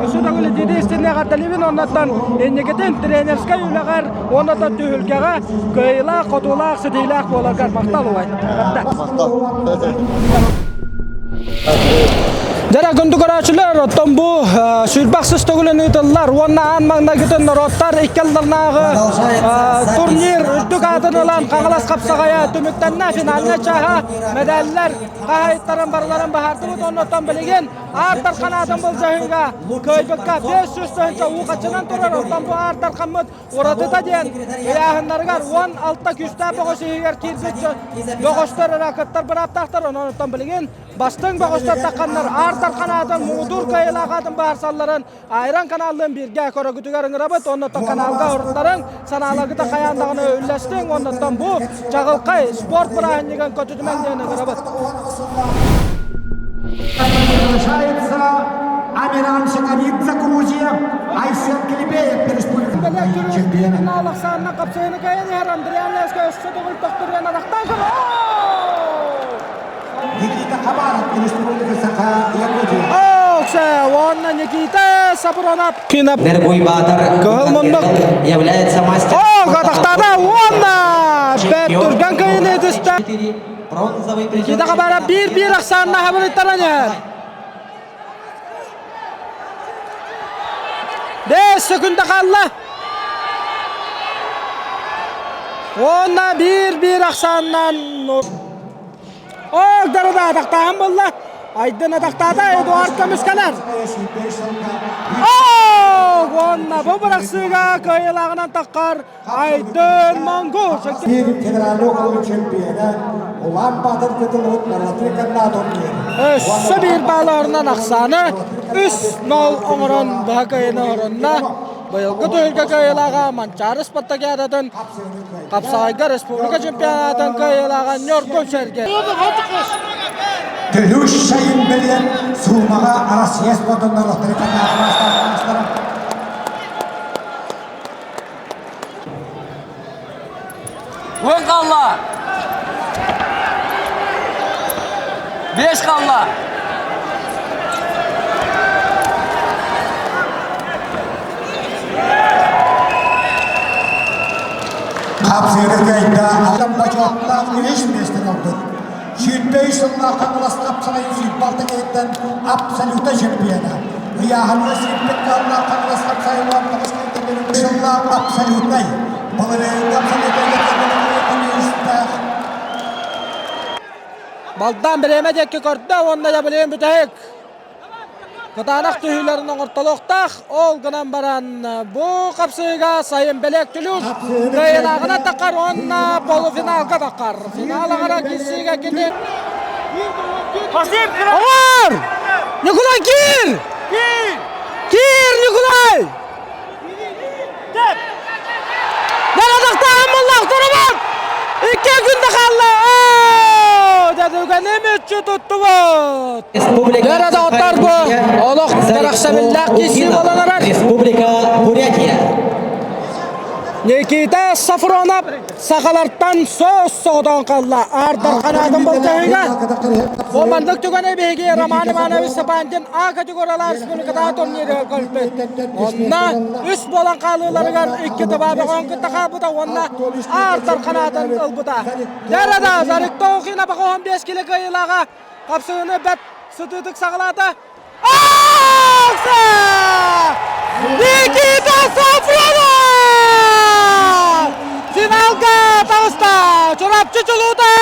Өссө төгүл итиитэ истиннэ эҕэрдэлиибин оннуттан инникитин тренерскэй үлэҕэр уонна түһүлгэҕэ кыайыылаах, хотуулаах, ситиилээх буоларгар махтал убай. Махтал. Дьэ, күндү көрөөччүлэр, оттон бу сүүрбэх сыс төгүлүн ыытыллар уонна аан маҥнайгытын норуоттар икки ардыларынааҕы турнир үрдүк аатын ылан Хаҥалас хапсаҕайа түмүктэннэ. Финальнай чааһа мэдээллэр хаһаайыттарын барыларын баһаардыбыт. Оннуттан билигин Аар Дархан аатын былдьаһыыга кыайбыкка 500 тыһыынча уу хаччынан турар. Оттон бу Аар Дархаммыт Уратыта диэн ыйааһыннарыгар 16 күүстээх бөҕөс иһигэр киирбит бөҕөстөр эрэ кыттар бырааптаахтар. Онон оттон билигин бастыҥ бөҕөстөр тахханнар Аар Дархан аатын муҥутуур кыайыылаах аатын быһаарсалларын Айран каналлыын бииргэ көрөгүтүгэр ыҥырабыт. Оннуттан каналга уруттарыҥ, санааларгыта хайаан даҕаны үллэстиҥ. Оннуттан бу чаҕылхай спорт бырааһынньыгын көтүтүмэҥ диэн ыҥырабыт. Приглашается Амиран Шакаридзе, Грузия, Айсен Клебеев, Республика чемпиона. Финал ахсаанынан хапсыһыны кыайан иһэр Андриан Леска өссө төгүл тохтуруйан атахтаан Никита Хабаров, Республика Саха, Якутия. Уонна Никита Сапронов Кинап Нергуй Баатар Кыһыл муннук является мастером О, атахтаата уонна бэрт түргэн кыайыыны ытыста. Бронзовый призер. Никита Хабаров биир-биир ахсаанна хабырыттаран иһэр. 5 секунда хаалла. Уонна биир-биир ахсааннан Ол дарыда атахтааһын буолла. Айдын атахтаата Эдуард көмүскэнэр. Уонна бу бырахсыыга кыайыылааҕынан таххар Айдын Монгол. Федеральный округ чемпиона Улаан-Батор кытылыбыт Нарватри Каннатон Өссө биир бааларынан ахсааны 3-0 оҥорон быһа кыайыыны оҥоронно. Быйылгы түһүлгэ кыайыылааҕа Манчаары спартакиадатын Хапсаҕайга республика чемпионатын кыайыылааҕа Ньургун Сергей. Төлүүш сайын бэлиэн суумаҕа Россия спордун норуоттары канаатымастара. Он қалла! Беш қалла! Хапсыыры кыайда Адам бочуоттаах үһүс миэстэни ылбыт. 23 сыллаах Хаҥалас хапсаҕайын 26 киһиттэн абсолюта чемпиона. Ыйааһыныгар сүүрбэт кыаллаах Хаҥалас хапсаҕайын 19 киһиттэн сыллаах абсолютнай. Балареянга абсолютнай үстээх. Балдаан бириэмэ диэки көрдө уонна дьабылыйын бүтэһик Кытаанах түһүүлэрин оҥортолуохтаах. Ол гынан баран бу хапсыыга сайын Белек Түлүк кыайыылааҕынан таххар уонна полуфиналга таххар. Финал аҕара киирсиигэ кини Оҥор! Николай киир! Киир, Николай! Нарадахтааһын буллах турубут! Икки күндэ хаалла! Дедүгэни мүччү туттубут! Республика Дөрө бу олох кэрэхсэбиллээх киирсии буолан эрэр. Республика Бурятия. Никита Сафронов сахалартан соос соҕотон қалла. Ардар қанатын болжаһыга. Бу маннык түгэни биһиги Роман Иванович Сапантин А категориялаах республикатааҕы турнирыгар көрбүт. Онно үс буолан хаалыыларыгар икки табаабаҕын кытта хаалбыта уонна Аардар ханаатын ылбыта. Дэрада Зарыктоохина баҕа 15 кило кыайыылааҕа хапсыһыыны бэрт сытыытык саҕалаата. Никита Сафронов! Финалга таҕыста! Чурапчы чулуута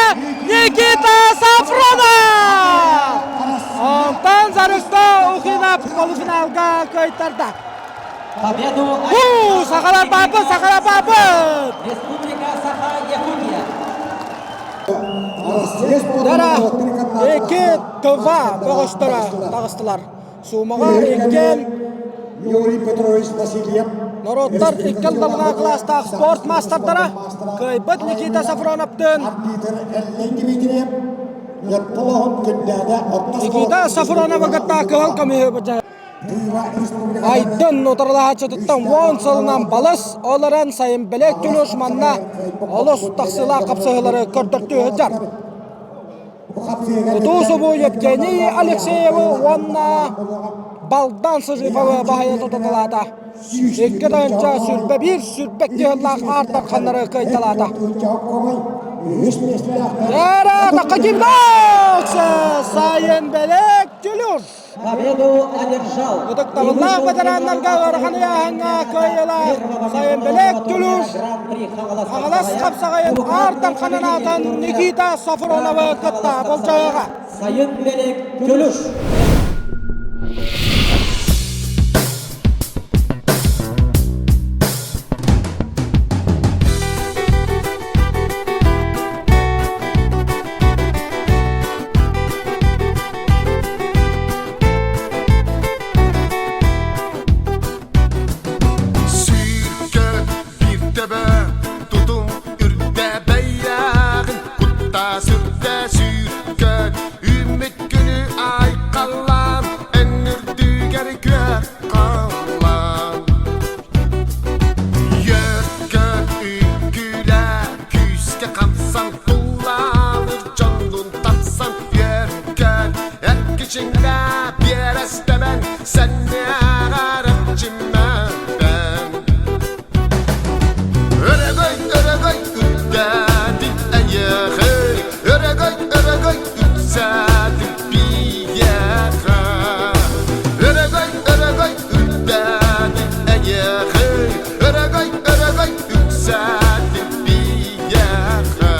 Никита Сафронов! Онтон Зарыста Ухинов полуфиналга кыайтарда. Победу Ху, сахалар бааппыт, сахалар бааппыт! Республика Саха-Якутия. Дара икки Тыва бөҕөстөрө таҕыстылар. Суумаҕа иккиэн Юрий Петрович Васильев норуоттар икки алдалҕа кылаастаах спорт маастардара кыайбыт Никита Сафроновтыын Никита Сафроновы кытта кыһыл көмүһү Айдын утарылаһааччытыттан уон сылынан балыс, ол эрэн сайын бэлэк түлүш манна олус тахсыылаах хапсыһыылары көрдөртүү сылдьар. Тутуу-субуу Евгений Алексеевы уонна Балдан Сыжиповы баһыйа тутаталаата. Икки тыһыынча сүүрбэ биир сүүрбэ икки сыллаах аартар ханнары кыайталаата. Эрэ Такакимнокс сайын бэлэк түлүш! Победу одержал. Ытыктабыллаах ветераннарга ыарахан ыйааһыҥҥа кыайыылаах Сайынбелек Түлүш Хаҥалас хапсаҕайын Аар Дарханын аатын Никита Софроновы кытта болдьоһуоҕа. Сайынбелек Түлүш. Сүүркэ биир тэбэ тутум үрдэ бэйэҕин кутта сүрдэ сүүркэ үүммүт күнү айхаллаан эн үрдүгэр күөх халлаан Үөркө үҥкүүлэ күүскэ хамсан туллаалыр дьоннун тапсан үөркө эргичиҥнэ биэрэстэбэн сэннээҕэр эрчиммэппэн Өрөгөй, өрөгөй үрдээтин эйиэхэ, өрөгөй, өрөгөй үксээтин биһиэхэ. Өрөгөй, өрөгөй үрдээтин эйиэхэ, өрөгөй, өрөгөй үксээтин биһиэхэ.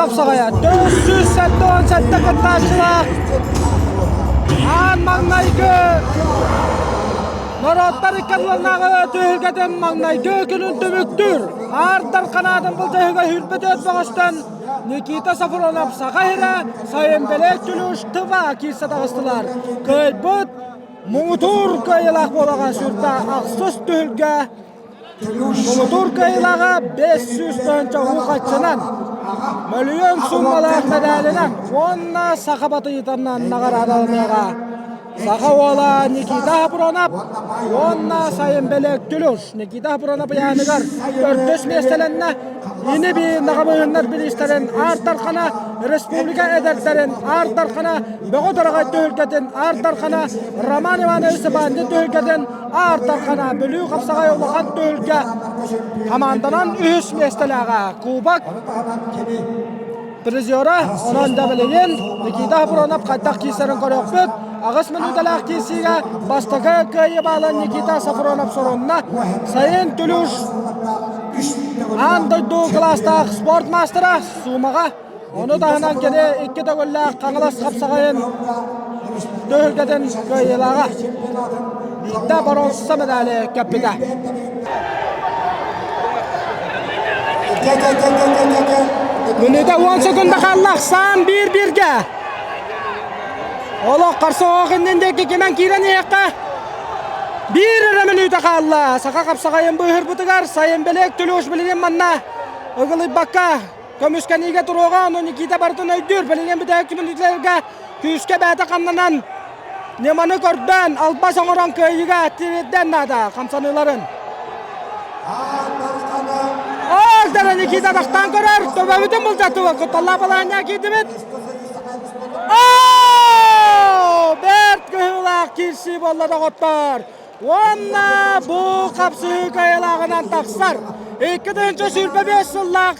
хапсаҕайа 477 кыттааччылаах аан маҥнайгы норуоттар иккардыларынааҕы түһүлгэтин маҥнайгы күнүн түмүктүүр Аардар ханаатын былдьаһыга сүүрбэ бөҕөстөн Никита Сафронов Саха сирэ Сайын Түлүш Тыва киирсэ таҕыстылар. Кыайбыт муҥутуур кыайыылаах буолаҕа сүүрбэ ахсыс түһүлгэ Муҥутуур кыайыылааҕа 500 тыһыынча уу хаччынан, мөлүйүөн сууммалаах мэдээлинэн уонна саха батыйытынан наҕараадаланыаҕа. Саха уола Никита Хапронов уонна Сайынбелек Түлүш Никита Хапронов ыйааһыныгар төрдүс миэстэлэннэ. Ини-бии наҕабыһыннар бириистэрин Аар Дархана республика эдэрдэрин Аар Дархана Бөҕө Дораҕай түһүлгэтин Аар Дархана Роман Иванович Сыбаанньа түһүлгэтин Аар Дархана Бүлүү хапсаҕай улахан түһүлгэ хамаанданан үһүс миэстэлээҕэ Кубок призера онон да билигин Никита Хапронов хайдах киирсэрин көрүөхпүт. Аҕыс мүнүүтэлээх киирсиигэ бастакы кыайыы баалын Никита Сафронов сурунна. Сайын Түлүш аан дойду кылаастаах спорт маастара Суумаҕа Ону таһынан кини икки төгүллээх Хаҥалас хапсаҕайын түһүлгэтин кыайыылааҕа. Биирдэ боруонса медали кэппитэ. Мүнүүтэ 10 секунда хаалла. Ахсаан биир-бииргэ. Олох харса оһох иннин диэки кимэн киирэн иһиэххэ. Биир эрэ мүнүүтэ хаалла. Саха хапсаҕайын быыһырбытыгар Сайынбелек Түлүш билигин манна ыгылыйбакка Көмүскэниигэ туруоҕа, ону Никита барытын өйдүүр. Билигин бүтэһик мүнүүтэлэргэ күүскэ бэйэтэ хамнанан ньыманы көрдөөн, албас оҥорон кыайыыга тириэрдэн наада хамсаныыларын. Ол дара Никита бастаан көрөр, төбөбүтүн былдьатыга кутталлаах балаһанньа киирдибит. Оо! Бэрт кыһыылаах киирсии буолла доҕоттор. Уонна бу хапсыһыы кыайыылааҕынан тахсар. 2025 сыллаах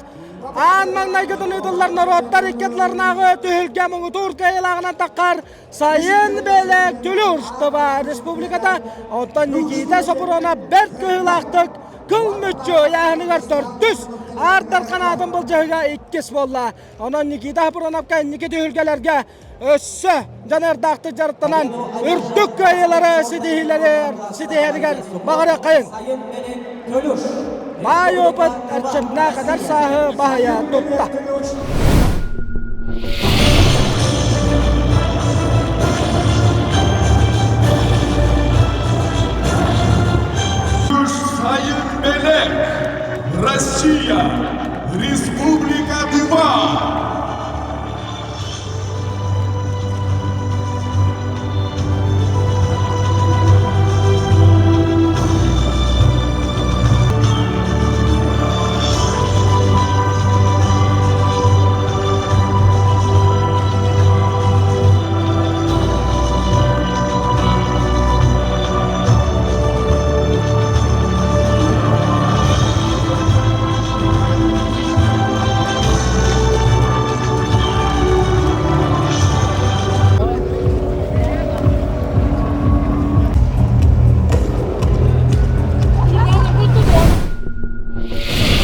аан маҥнайгытын ыытыллар норуоттар икки ардыларынааҕы түһүлгэ муҥутуур кыайыылааҕынан таххар Сайын Белек Түлүрштова республиката, оттон Никита Сопурона бэрт кыһыылаахтык кыл мүччү ыйааһыныгар төрдүс, Аардар ханаатын былдьаһыга иккис буолла. Онон Никита Сопуроновка инники түһүлгэлэргэ өссө дьаныардаахтык дьарыктанан үрдүк кыайыылары ситиһиилэри ситиһэригэр баҕарыаххайыҥ. Баай опыт эрчимнээх эдэр сааһы баһыйа тутта. Сайын Белек, Россия, Республика Тыва!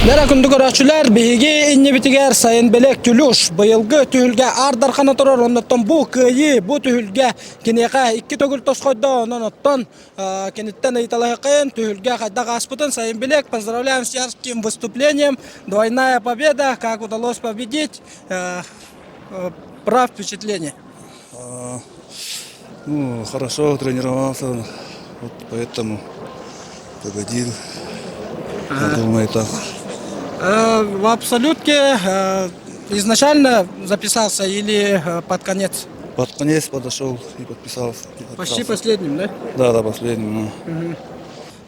Нэрэ күндү көрөөччүлэр, биһиги иннибитигэр сайын Белек Түлүш быйылгы түһүлгэ аар дархана турар, оннуттан бу кыайыы, бу түһүлгэ киниэхэ икки төгүл тосхойдо, онон оттон киниттэн ыйыталаһыаххайын, түһүлгэ хайдах ааспытын Сайын Белек, поздравляем с ярким выступлением, двойная победа, как удалось победить, прав впечатление. Ну, хорошо тренировался, вот поэтому победил. Я думаю, так. В абсолютке изначально записался или под конец? Под конец подошел и подписался. И Почти последним, да? Да, да, последним. Ну. Угу.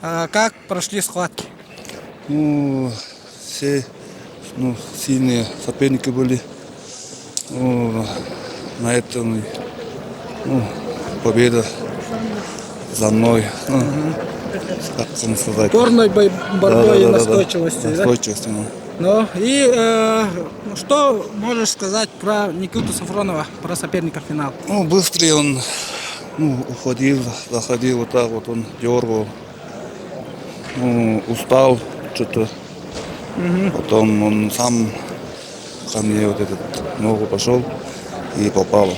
А как прошли схватки? Ну, все ну, сильные соперники были. Ну, на этом ну, победа за мной. Ну, как сказать. Упорной борьбой да, да, и настойчивостью, да? Настойчивостью, да. Ну, и э, что можешь сказать про Никиту Сафронова, про соперника финала? Ну, быстрее он ну, уходил, заходил вот так вот, он дергал. Ну, устал что-то. Угу. Потом он сам ко мне вот этот ногу пошел и попал.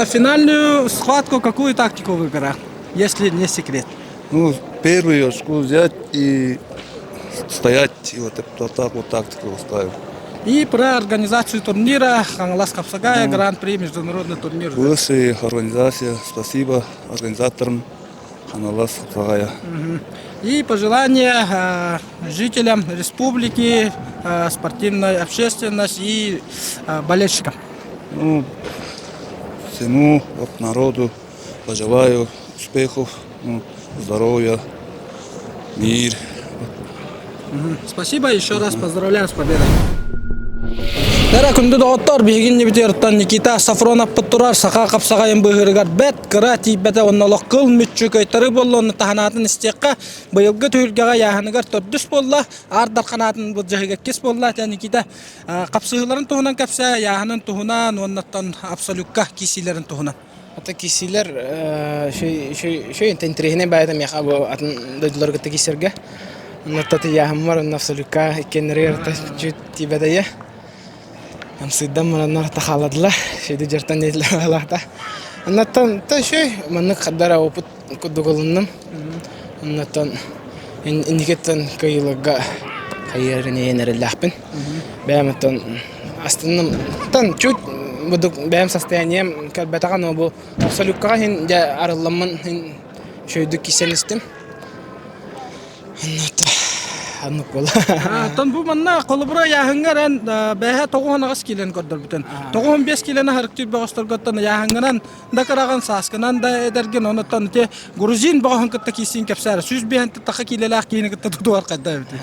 Финальную схватку какую тактику выбирал, если не секрет? Ну, первую очку взять и стоять, и вот, вот так вот тактику ставил. И про организацию турнира Хаҥалас хапсаҕайа Гран-при международный турнир. Высшая организация, спасибо организаторам Хаҥалас хапсаҕайа. И пожелания жителям республики, спортивной общественности и болельщикам. Ну, всему вот народу пожелаю успехов, ну, здоровья, мир. Спасибо, еще раз поздравляю с победой. Дара күндү доҕоттор, биһигин небитиэртэн Никита Сафронов турар саха хапсаҕайын быыһырыгар бэт кыра тиийбэтэ онно олох кыл мүччү көйтары буолла онно таһанаатын истиэххэ быйылгы түһүлгэҕэ ыйааһыныгар төрдүс буолла аар дарханаатын былдьаһыга иккис буолла этэ Никита хапсыһыыларын туһунан кэпсээ ыйааһынын туһунан уоннаттан абсолютка киисиилэрин туһунан Ата киисиилэр үчүгэй интэриэһинэй баайда миэхэ бу атын дойдулары кытта киирсэргэ. Онно тыйааһыммар онно абсолютка иккиэннэригэр чуть тиийбэтэйэ. Амсыйдан мураннар тахааладылар. Шейди дьартан диэтилэр Оннуттан та үчүгэй маннык хардара опыт курдук ылынным. Оннуттан инникиттэн кыайыыларга хайыырын иһин эрэллээхпин. Бэйэм оттон астынным. Тан чуть будук бэйэм состоянием кэлбэтэҕэ, но бу абсолюткаҕа иһин дьэ арылламмын иһин үчүгэйдик киирсэн истим. Оннук буолла. Оттон бу манна холобура ыйааһыҥҥар эн бэйэ 98 киилэни көрдөрбүтүн. 95 киилэни харыктыыр бөҕөстөргөттөн ыйааһыҥҥынан да кыраҕын, сааскынан да эдэргин, онуттан ити грузин бөҕөһүн кытта киирсиин кэпсээр. 105 тахха киилэлээх киһини кытта тутуар хайда эбитий?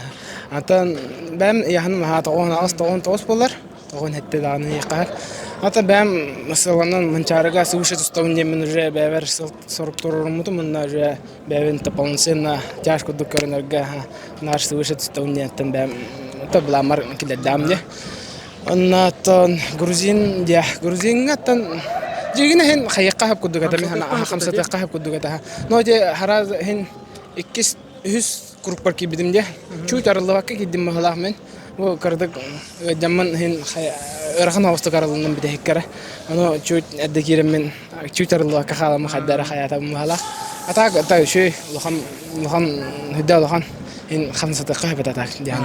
Атын бэйэм ыйааһыным аһаа 98 99 буолар. 97 даҕаны ыйыахха. Ата бэйэм сыланан Манчаарыга свыше тустабын диэммин уже бэйэбэр сорук туруоруммутум уонна уже бэйэбин полноценно тяж курдук көрүнэргэ наш свыше тустабын диэнтэн бэйэм былааммар киллэрдэҕим дии. Оннооттон грузин диэ грузиҥҥаттан дьиҥин иһин хайыахха сөп курдук этэ мин хамсатыахха сөп курдук этэ. Но дьэ хара иһин иккис үһүс куруппар киирбитим диэ. Чуть арыллыбакка киирдим быһыылаах мин. Бу кырдык ыалдьаммын иһин ыарахан оҕустук арылынным бүтэһиккэрэ. Ону чуть эрдэ киирэммин чуть арыллыбакка хааламмын хайда эрэ хайаатабын быһыылаах. А так это үчүгэй улахан улахан үрдэ улахан иһин хамсатыахха сөп этэ так диэн.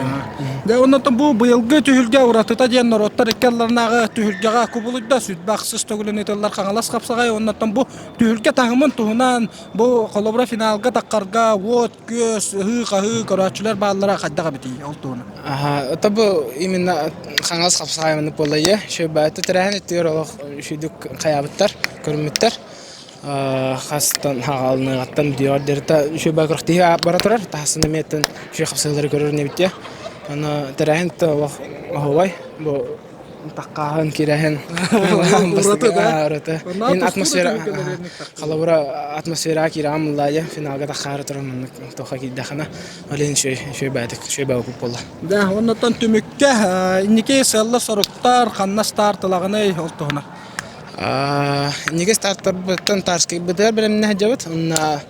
Дьэ оннуттан бу быйылгы түһүлгэ уратыта диэн норуоттар икки ардыларынааҕы түһүлгэҕэ кубулуйда сүүрбэ ахсыс төгүлүн ыытыллар Хаҥалас хапсаҕай оннуттан бу түһүлгэ таһымын туһунан бу холобура финалга таххарга уот күөс ыһыы-хаһыы көрөөччүлэр бааллара хайдах эбитий ол туһунан Аха, это бу именно Хаҥалас хапсаҕай маннык буолла ийэ. Шөбөтө тэрээһин өттүгэр олох үчүгдүк хайаабыттар, көрүммүттэр. Хастан хаҕалыныаҕыттан бүтүөҕэр диэри үчүгэй күрэхтэһии бара турар. Таһасын эмиэттэн үчүгэй хапсыһыылары көрөр инибит Аны тэрээһин олох оһуобай. Бу таххааһын, кирэһин Ураты да? ураты. Ин атмосфера холобура атмосфераҕа киирэҕин мыллаайа финалга таххаары туран маннык туохха киирдэххинэ ол иһин үчүгэй үчүгэй баайдык үчүгэй баайбыт буолла. Да, оннуттан түмүккэ инники сыаллар-соруктар ханна стартылаҕыный ол туһунан. Инники стартарбыттан Тарскайбытыгар бэлэмнэһэ сылдьабыт. Онно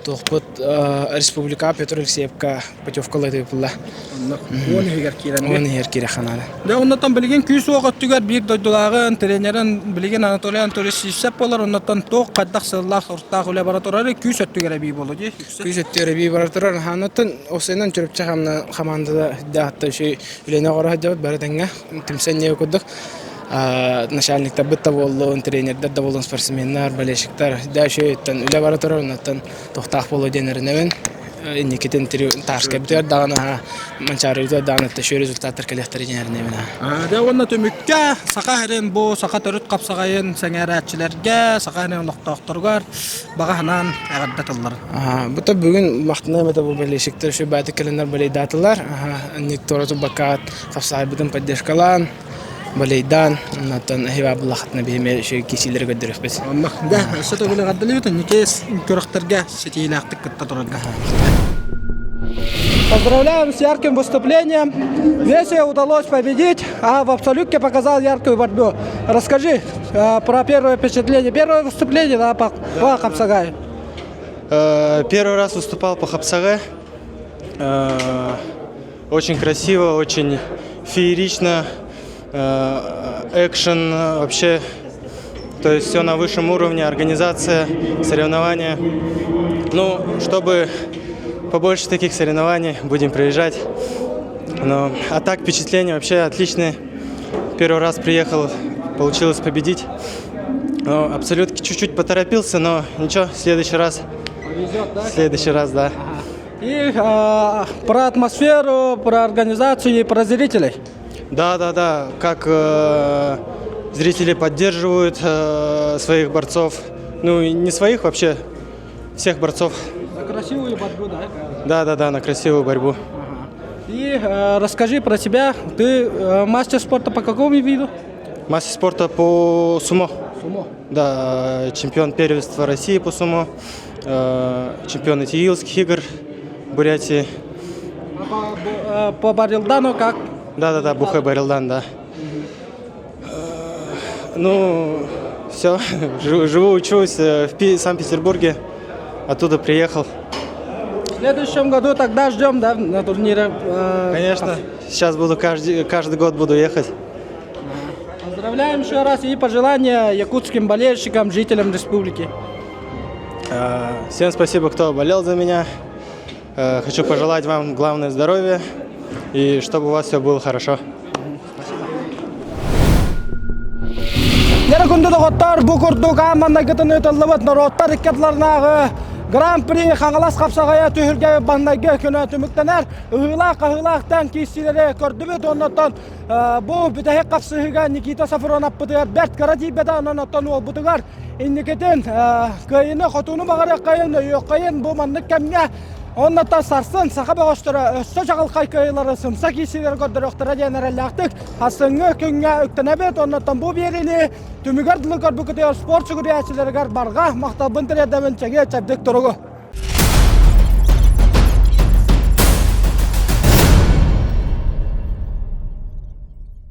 туохпут республика Петр Алексеевка путевка ылыытыппылла. Уон иһигэр киирэн. Уон иһигэр киирэ ханаана. Дьэ, оннуттан билигин күүс-уох өттүгэр биир дойдулааҕын, тренерин билигин Анатолий Анатольевич Сивцев буолар. Оннуттан туох хайдах сыаллаах-соруктаах үлэ бара турарый күүс өттүгэр эбии буолуо дии. Күүс өттүгэр эбии бара турар. Оннуттан осеннан Чурапчы хамаандата даатта үчүгэй үлэни оҥоро сылдьабыт бары тэҥҥэ түмсэн диэбит курдук. Начальниктарбыт да буоллун, тренердэр да буоллун, спортсменнар, болельщиктар да үчүгэйиттэн үлэ бара турар, оннуттан туохтаах буолуо диэн эрэнэбин. Инникитин Тарскайбытыгар даҕаны, Манчаарыбытыгар даҕаны үчүгэй результаттар кэлиэхтэрэ диэн эрэнэбин. Дьэ уонна түмүккэ Саха сирин бу саха төрүт хапсаҕайын сэҥээрээччилэргэ, Саха сирин олохтоохторугар баҕа санаан эҕэрдэ тылларын. Бу та бүгүн махтаныам этэ бу болельщиктар үчүгэй баайдык кэлэннэр болейдаатылар. Инник туора турбакка хапсаҕайбытын поддержкалаан, Балейдаан, онтон эһиги буллаххытына биһиги үчүгэй киирсиилэри көрдөрүөхпүт. Онно да, өссө төгүл эҕэрдэлиибит инники күрэхтэргэ ситиилээхтик кытта турарга. Поздравляем с ярким выступлением. Весе удалось победить, а в абсолютке показал яркую борьбу. Расскажи про первое впечатление. Первое выступление да, по, да. по хапсагаю. Первый раз выступал по хапсаге. Очень красиво, очень феерично. Экшен вообще, то есть все на высшем уровне, организация, соревнования. Ну, чтобы побольше таких соревнований, будем приезжать. Но, а так впечатления вообще отличные. Первый раз приехал, получилось победить. Но абсолютно чуть-чуть поторопился, но ничего, в следующий раз. Повезет, да? В следующий раз, да. И э, про атмосферу, про организацию и про зрителей. Да, да, да. Как э, зрители поддерживают э, своих борцов. Ну, и не своих вообще, всех борцов. На красивую борьбу, да? Да, да, да, на красивую борьбу. И э, расскажи про себя. Ты э, мастер спорта по какому виду? Мастер спорта по сумо. Сумо. Да, чемпион первенства России по сумо, э, чемпион Итигилских игр Бурятии. А по, э, по Барилдану как? Да, да, да, Бухэ Барилдан, да. Ну, все, живу, живу, учусь э, в Санкт-Петербурге, оттуда приехал. В следующем году тогда ждем, да, на турнире? Э, Конечно, сейчас буду каждый, каждый год буду ехать. Поздравляем еще раз и пожелания якутским болельщикам, жителям республики. Э, всем спасибо, кто болел за меня. Э, хочу пожелать вам главное здоровья и чтобы у вас все было хорошо. Дьэ күндү доҕоттор бу курдук аан маҥнайгытын ыытыллыбыт норуоттар иккардыларынааҕы Гран-при Хаҥалас хапсаҕайа түһүлгэ маҥнайгы күнэ түмүктэнэр. Ыһыылаах-хаһыылаахтан киирсиилэри көрдүбүт. Оннуттан бу бүтэһик хапсыһыыга Никита Сафроновпытыгар бэрт кыра тиийбэтэ. Онон оттон уолбутугар инникитин кыайыыны-хотууну баҕарыаххайын, өйүөххэйин бу маннык кэмҥэ Оннуттан сарсын саха бөҕөстөрө өссө чаҕылхай кыайыылары сымса киирсиилэри көрдөрүөхтэрэ диэн эрэллээхтик сарсыҥҥы күҥҥэ үктэнэбит. Оннуттан бу биэриини түмүгэр дылы көрбүккүтүгэр спорт сүгүрүйээччилэригэр барҕа махталбын тириэрдэбин чэгиэ чэбдик туругу.